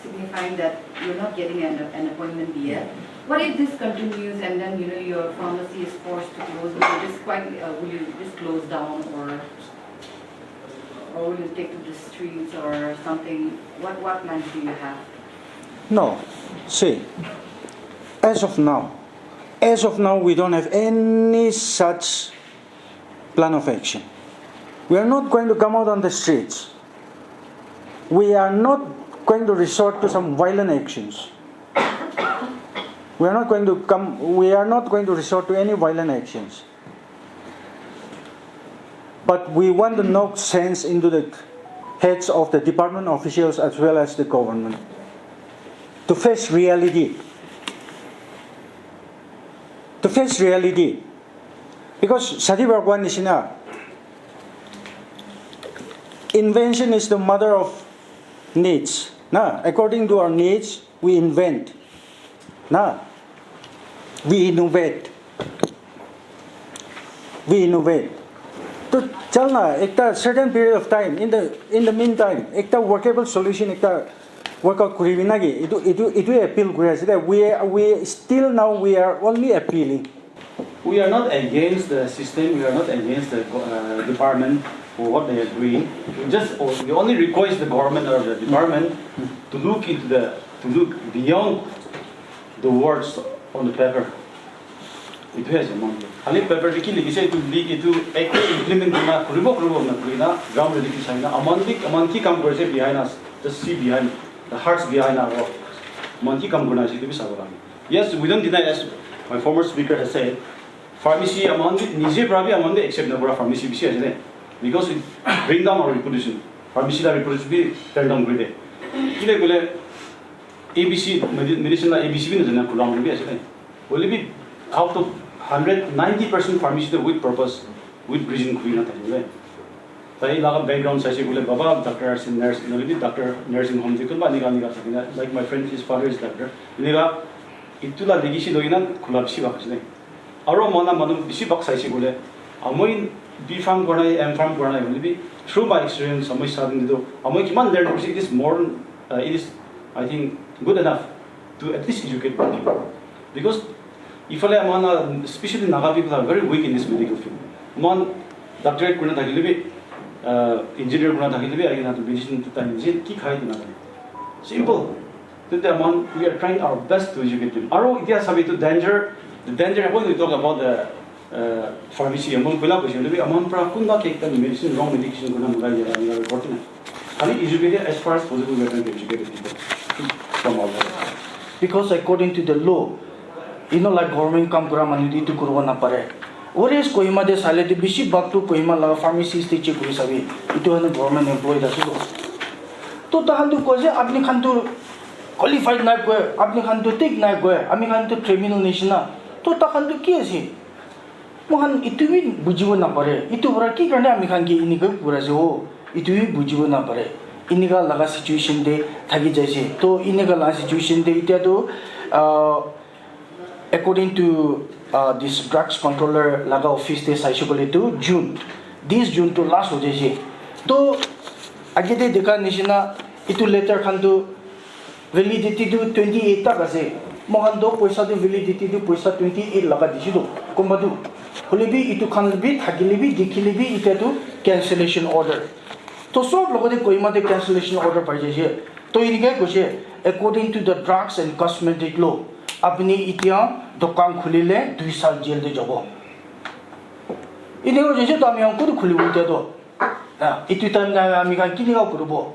signifying that you're not getting an, an appointment yet. What if this continues and then, you know, your pharmacy is forced to close? Will you just quietly, uh, will you just close down, or, or will you take to the streets or something? What, what plans do you have? No, see, as of now, as of now, we don't have any such plan of action. We are not going to come out on the streets. We are not going to resort to some violent actions. We are not going to come, we are not going to resort to any violent actions. But we want to knock sense into the heads of the department officials as well as the government to face reality. To face reality. Because Sadi Bhagwan Nishina, invention is the mother of needs. Na, according to our needs, we invent. Na, we innovate. We innovate. To chal na, ekta certain period of time, in the, in the meantime, ekta workable solution, ekta work out kuri bi na ki, itu, itu, itu appeal kuri ase de. We, we still now, we are only appealing. We are not against the system, we are not against the uh, department for what they are doing. We just, we only request the government or the department to look into the, to look beyond the words on the paper. Itu hai zaman. Khali paper te ki likhi ase, itu likhi, itu ekta implement kurina, kuribo, kuribo na kurina, ground reality sai na, aman bi, aman ki kam kuri ase behind us, just see behind the hearts behind our work. Aman ki kam kurina ase, itu bi sabo lage. Yes, we don't deny, as my former speaker has said, pharmacy aman bi, nije pra bi aman bi accept na kura pharmacy bishi ase de. Because it bring down our reputation. Pharmacy la reputation bi turn down kuri de. Kile kule A B C, medi- medicine la A B C bi na jana kulang bi ase de. Hoile bi out of hundred, ninety percent pharmacy te with purpose, with reason kuri na thaki de. Tai laga background saise koile baba doctor ase, nurse, nohoile bi doctor, nursing home te kunba enika enika thakina, like my friend, his father is doctor. Enika itu la legacy loi kena khula bishi bhag ase. Aro moi la manu bishi bhag saise koile, amoi B Pharm kora nai, M Pharm kora nai hoile bi, through my experience, amoi sa din tu, amoi kiman learn korise, it is more, uh, it is, I think, good enough to at least educate people. Because ifale aman la, especially Naga people are very weak in this medical field. Aman doctorate kurina thakile bi, uh, engineer kurina thakile bi, ahi na tu medicine tu tai nije ki khai tu na khai. Simple. Tete aman, we are trying our best to educate them. Aro itia sabi tu danger, the danger, when we talk about the uh, pharmacy, aman pula koise, aman pra kunba ke ekta medicine, wrong medication kurina murai jai, report na. Khali educate as far as possible, we are trying to educate the people from our work. Because according to the law, you know, like, government kam kura manu tu itu kuribo na pare. Whereas Kohima te sale tu bishi bhag tu Kohima la pharmacist te check kuri sabi, itu hanu government employee ase tu. To tahan tu koise, apni khan tu qualified nai koi, apni khan tu thik nai koi, ami khan tu criminal nishina. To tahan tu ki ase? Moikhan itu bi bujibo napare. Itu para ki karne ami khan ke enika kura ase ho? Itu bi bujibo napare. Enika laga situation te thaki jaise. To enika laga situation te itya to, ah, according to, ah, this drugs controller laga office te saise koile tu June, this June to last ho jaise. To age te dekha nishina itu letter khan tu validity tu twenty eight tak ase. Moikhan toh poisa tu validity tu poisa twenty eight laga dise tu. Kunba tu. Hoile bi itu khan bi thakile bi dikhile bi itya tu cancellation order. To sob logote Kohima te cancellation order pai jaise. To eneka koise, according to the drugs and cosmetic law, apni itya dukan khulile dui sal jail te jabo. Eneka koise to ami khan kote khulibo itya to. Ah, itu time na ami khan kineka kuribo?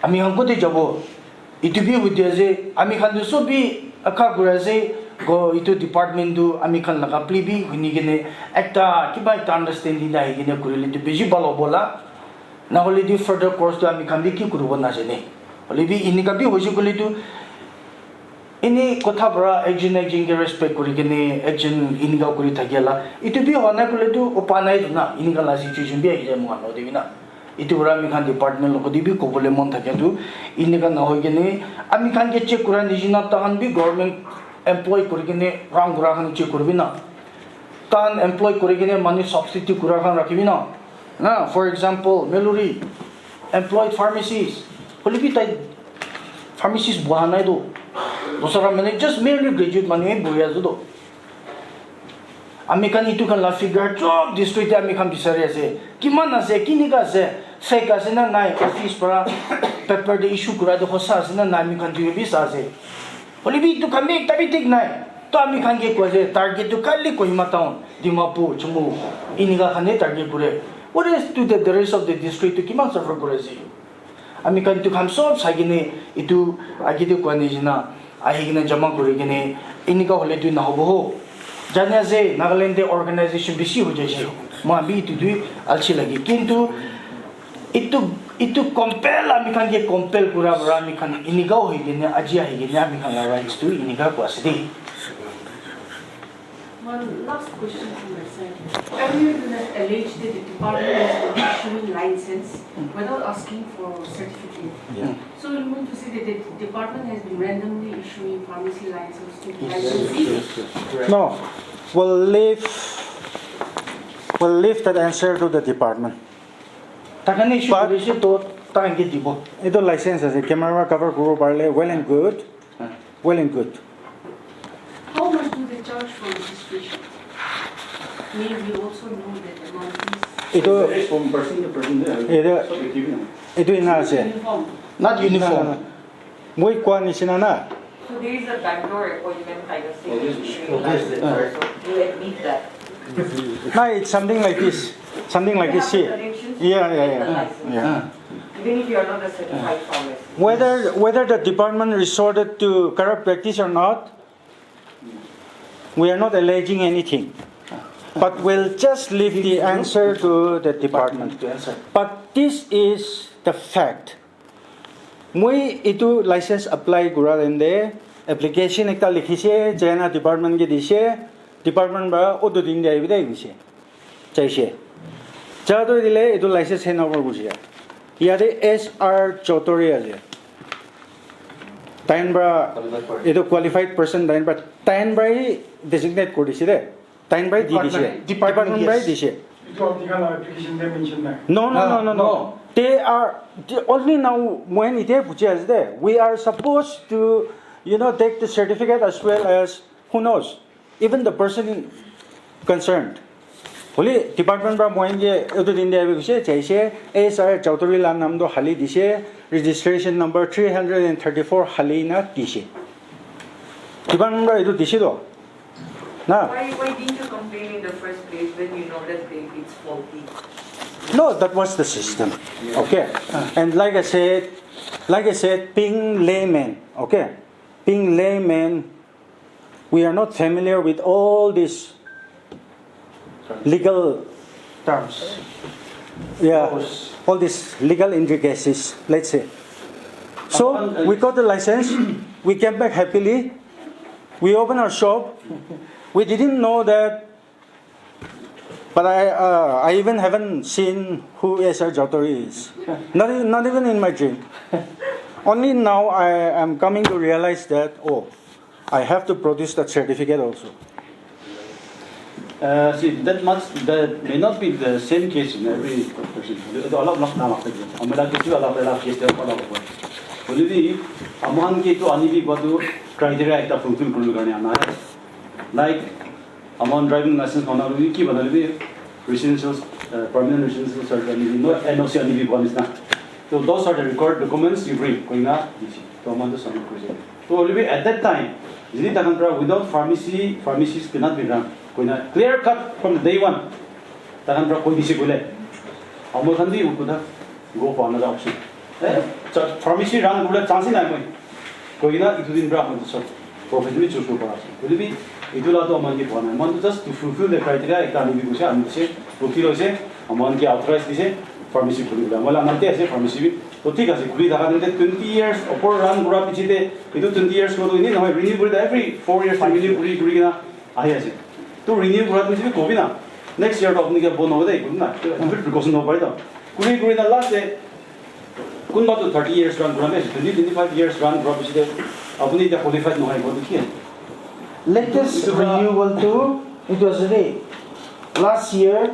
Ami khan kote jabo? Itu bi hudi ase, ami khan tu sob bi akha kuri ase, go itu department tu ami khan laga plea bi huni kene ekta kiba ekta understanding ahi kene kurile tu bishi bhal hobo la. Nahole tu further course tu ami khan bi ki kuribo najane. Hole bi enika bi hoise koile tu eni kotha para ekjon ekjon ke respect kuri kene ekjon enika kuri thakia la. Itu bi hwa nai koile tu upai nai tu na, enika la situation bi ahi jai moikhan lode bi na. Itu para ami khan department logode bi kobole mon thake tu, enika nahoi kene ami khan ke check kura nishina tahan bi government employ kuri kene rang kura khan check kuribi na. Tahan employ kuri kene manu substitute kura khan rakhibi na. Na, for example, Meluri employed pharmacist. Hoile bi tai pharmacist boha nai do. Dusra manu just merely graduate manu he bohi ase do. Ami khan itu khan la figure sob district te ami khan bisari ase. Kiman ase, kinika ase, fake ase na nai, office para paper te issue kura tu hosa ase na nai, ami khan tu bi sa ase. Hoile bi itu khan bi ekta bi thik nai. To ami khan ke koi ase, target tu khali Kohima town, Dimapur, Chumou, enika khan he target kure. What is to the, the rest of the district tu kiman suffer kuri ase? Ami khan itu khan sob sai kene itu age te koa nishina ahi kene jama kuri kene enika hole tu nahobo ho. Jane ase Nagaland te organization bishi hoi jaise. Moi bi itu tu alsi lagi. Kintu itu itu compel ami khan ke compel kura para ami khan inika hoi kene aji ahi kene ami khan la rights tu inika ko ase de. One last question from my side. Earlier you have alleged that the department has been issuing license without asking for certificate. Yeah. So you mean to say that the department has been randomly issuing pharmacy license to Yes, licensees? No, we'll leave we'll leave that answer to the department. Takhan issue But- kuri se to takhan ke dibo. Itu license ase, camera cover kuribo parile well and good, well and good. How much do they charge for registration? May we also know that amount, please? Itu Varies from person to person. Itu- Subjective, no? Itu ina ase. Uniform. Not uniform. Moi koa nisina na. So there is a backdoor appointment kind of thing. Oh, yes. Issuing license also. You admit that. No, it's something like this. Something like You this. have See. the credentials, Yeah, you yeah, get the yeah. license. Yeah. Ah, Even if you are not a certified pharmacist. Whether whether the department resorted to corrupt practice or not, we are not alleging anything. But we'll just leave the answer to the department. To answer. But this is the fact. Moi itu license apply kura time te application ekta likhise, China department ke dise, department para auto din dia bidai dise. Chaise. Cha to dile itu license hand over kurise. Yate S R Chaudhary ase. Tain para itu qualified person tain para tain para hi designate kuri dise de. Tain para di dise. Department, department, Department para yes. Dise. Itu apni khan la application te mention nai. No, no, no, no, no. They are they, only now when it buji ase de. We are supposed to, you know, take the certificate as well as who knows, even the person concerned. Hoile department para moi ke etu din dia bhi hoise, chaise, S R Chaudhary la naam to hali dise, registration number three hundred and thirty-four hali na dise. Department para etu dise to. Na? Why, why didn't you complain in the first place when you know that they, it's faulty? No, that was the system. Okay. And like I said, like I said, being layman, okay? Being layman, we are not familiar with all these legal Terms. yeah, Laws. All these legal intricacies, let's say. So we got the license, we came back happily, we opened our shop. We didn't know that, but I, uh, I even haven't seen who S R Chaudhary is. Not, even- not even in my dream. Only now I am coming to realize that, oh, I have to produce that certificate also. Uh, see, that much, that may not be the same case in every person. Itu alak alak na lagta. Amara kitu alak alak case te alak alak. Hoile bi, aman ke itu ani bi badu criteria ekta fulfill kuribole karne ana hai. Like, aman driving license bana bi ki bana bi residential, uh, permanent residential search ani bi, no N O C ani bi bana nisna. So those are the required documents you bring. Koina dise. To aman to submit kuri. To hoile bi at that time, jodi takhan pra without pharmacy, pharmacies cannot be run. Koina clear cut from the day one. Takhan pra koi dise koile. Amar khan bi uko ta go for another option. Eh, cha- pharmacy run kura chance nai moi. Koina itu din pra moi sob profit bi choose kura ase. Hoile bi itu la to aman ke bana. Aman to just to fulfill the criteria ekta ani bi koise, ani dise, rukhi loise, aman ke authorize dise, pharmacy khuli bole. Aman la nante ase pharmacy bi. To thik ase, khuli thaka tente twenty years opor run kura piche te, itu twenty years ko to ini nohoi, renew kuri every four years renew kuri kuri kena ahi ase. To renew kura piche bi kobi na, next year to apni ke bon hobo de, kobi na, to every precaution hobo pare to. Kuri kuri na last te, kunba to thirty years run kura ase, twenty, twenty-five years run kura piche te, apni eta qualified nohoi, kobi ki ase? Latest renewal tu itu ase de. Last year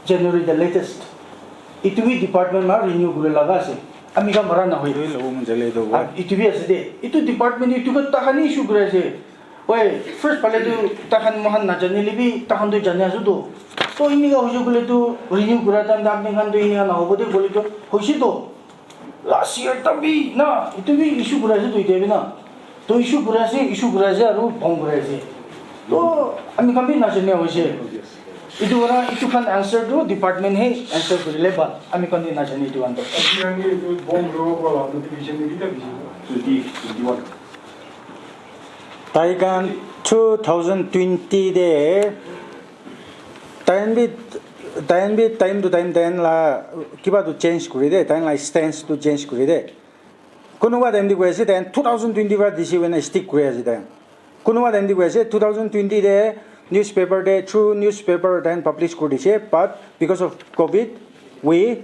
January the latest. Itu bi department ma renew kuri laga ase. Ami khan mara na hoi. Itu lobo mon jale itu. Ah, itu bi ase de. Itu department itu ka takhan issue kuri ase. Oi, first pale tu takhan mohan na janile bi takhan tu jani ase to. To inika hoise kole tu renew kura time te apni khan tu inika na hobo de kole tu hoise to. Last year ta bi na, itu bi issue kura ase to itya bi na. To issue kura ase, issue kura ase aru bhong kura ase. To ami khan bi na jane hoise. Itu kara itu khan answer tu department he answer kurile bhal. Ami khan bi na jane itu khan to. Apni khan ke itu bomb logo ko la notification de kita bisi. Twenty, twenty-one. Tai khan two thousand twenty te Time bi, time bi, time to time time la kiba tu change kuri de, time la stance tu change kuri de. Kunuba time di koi ase, then two thousand twenty para D C wena stick kuri ase then. Kunuba time di koi ase, two thousand twenty de newspaper de, through newspaper then publish kuri dise, but because of covid, we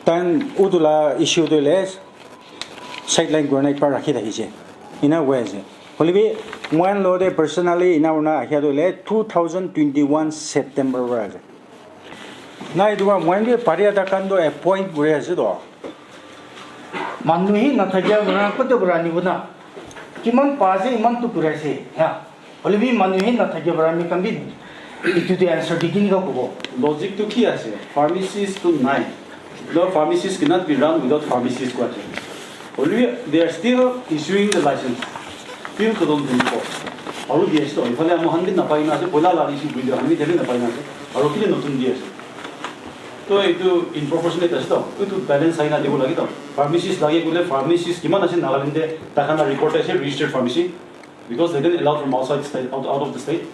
time utu la issue tu le sideline kurina ekbar rakhi thakise. Ina koi ase. Hoilebi, moihan lo de personally ina kurina ahia tu le two thousand twenty-one September para ase. Na, etu para moihan bi pari eta khan toh appoint kuri ase toh. Manu hi nathakia para kote para anibo na? Kiman pa ase, iman tu kuri ase, na? Hoilebi manu hi nathakia para ami khan bi etu te answer di kini ka kobo? Logic tu ki ase? Pharmacist tu nai. No, pharmacist cannot be run without pharmacist ko ase. Hoilebi they are still issuing the license. Still to don dun ko. Aru di ase toh, ifale ami khan bi napai na ase, poila la issue kuri dia, ami bi napai na ase. Aru kile notun di ase. To etu in proportion ase to, etu balance sai na dibo lage to. Pharmacist lage kule pharmacist kiman ase Nagaland te, takhan la record ase registered pharmacy, because they didn't allow from outside the state, out, out of the state.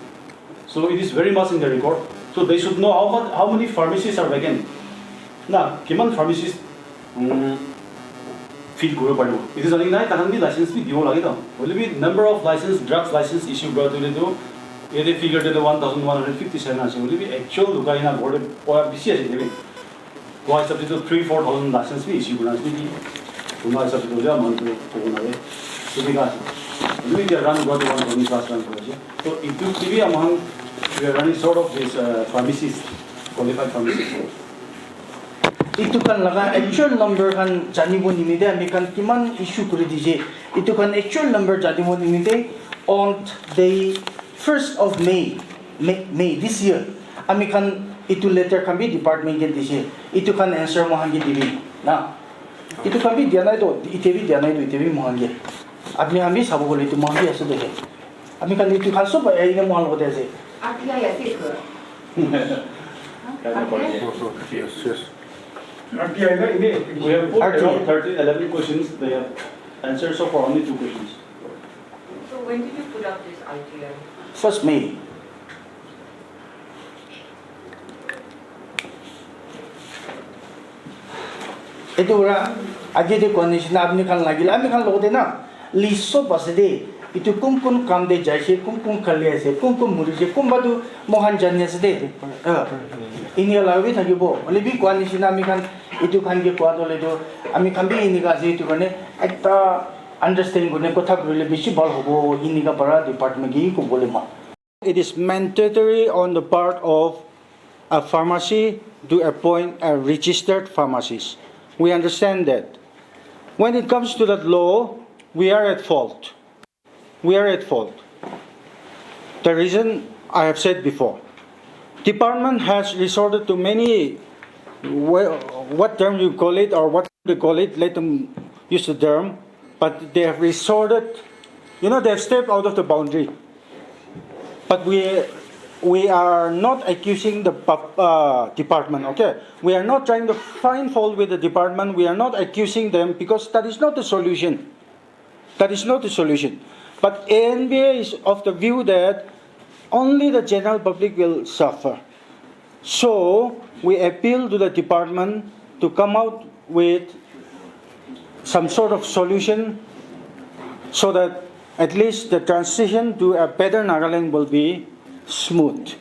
So it is very much in the record. So they should know how much, how many pharmacies are vacant. Na, kiman pharmacist um, fill koribo paribo. Etu jani nai, takhan bi license bi dibo lage to. Hoilebi number of license, drugs license issue kora tu le tu, yate figure te one thousand one hundred fifty seven ase. Hoilebi actual lukai na ghor te poa bishi ase, hoilebi. Koa hisab te tu three, four thousand license bi issue kora ase naki. Kunba hisab te tu hoile manu tu kobo nare. Subi ka ase. Hoilebi etia run kora tu one thousand plus run kora ase. So, etu te bi ami khan, we are running short of this, uh, pharmacies, qualified pharmacies. Itu khan laga actual number khan janibo nimite ami khan kiman issue kuri dije, itu khan actual number janibo nimite on the first of May, May, May this year, ami khan itu letter khan bi department ke dije, itu khan answer mohan ke dibi na. Itu khan bi dia nai to, ite bi dia nai to, ite bi mohan ke. Apni khan bi sabo bole itu mohan bi ase de. Ami khan itu khan sob ahi na mohan logote ase. R T I ase itu. Yes, yes. R T I na ine. We have put R T I. Around thirteen, eleven questions. They have answered so far only two questions. So when did you put up this R T I? First May. Etu para age te koa nishina apni khan lagile, ami khan logote na list sob ase de. Etu kun kun kam te jaise, kun kun khali ase, kun kun muri ase, kunba tu mohan jani ase de. Ah, inia laga bi thakibo. Hoile bi koa nishina ami khan etu khan ke koa to le tu ami khan bi enika ase, etu karne ekta understand kurine kotha kurile bishi bhal hobo, enika para department ke kobole mon. It is mandatory on the part of a pharmacy to appoint a registered pharmacist. We understand that. When it comes to that law, we are at fault. We are at fault. The reason I have said before, department has resorted to many, wha-, what term you call it or what they call it, let them use the term, but they have resorted, you know, they have stepped out of the boundary. But we, we are not accusing the pub-, uh, department, okay? We are not trying to find fault with the department. We are not accusing them because that is not the solution. That is not the solution. But A N B A is of the view that only the general public will suffer. So, we appeal to the department to come out with some sort of solution so that at least the transition to a better Nagaland will be smooth.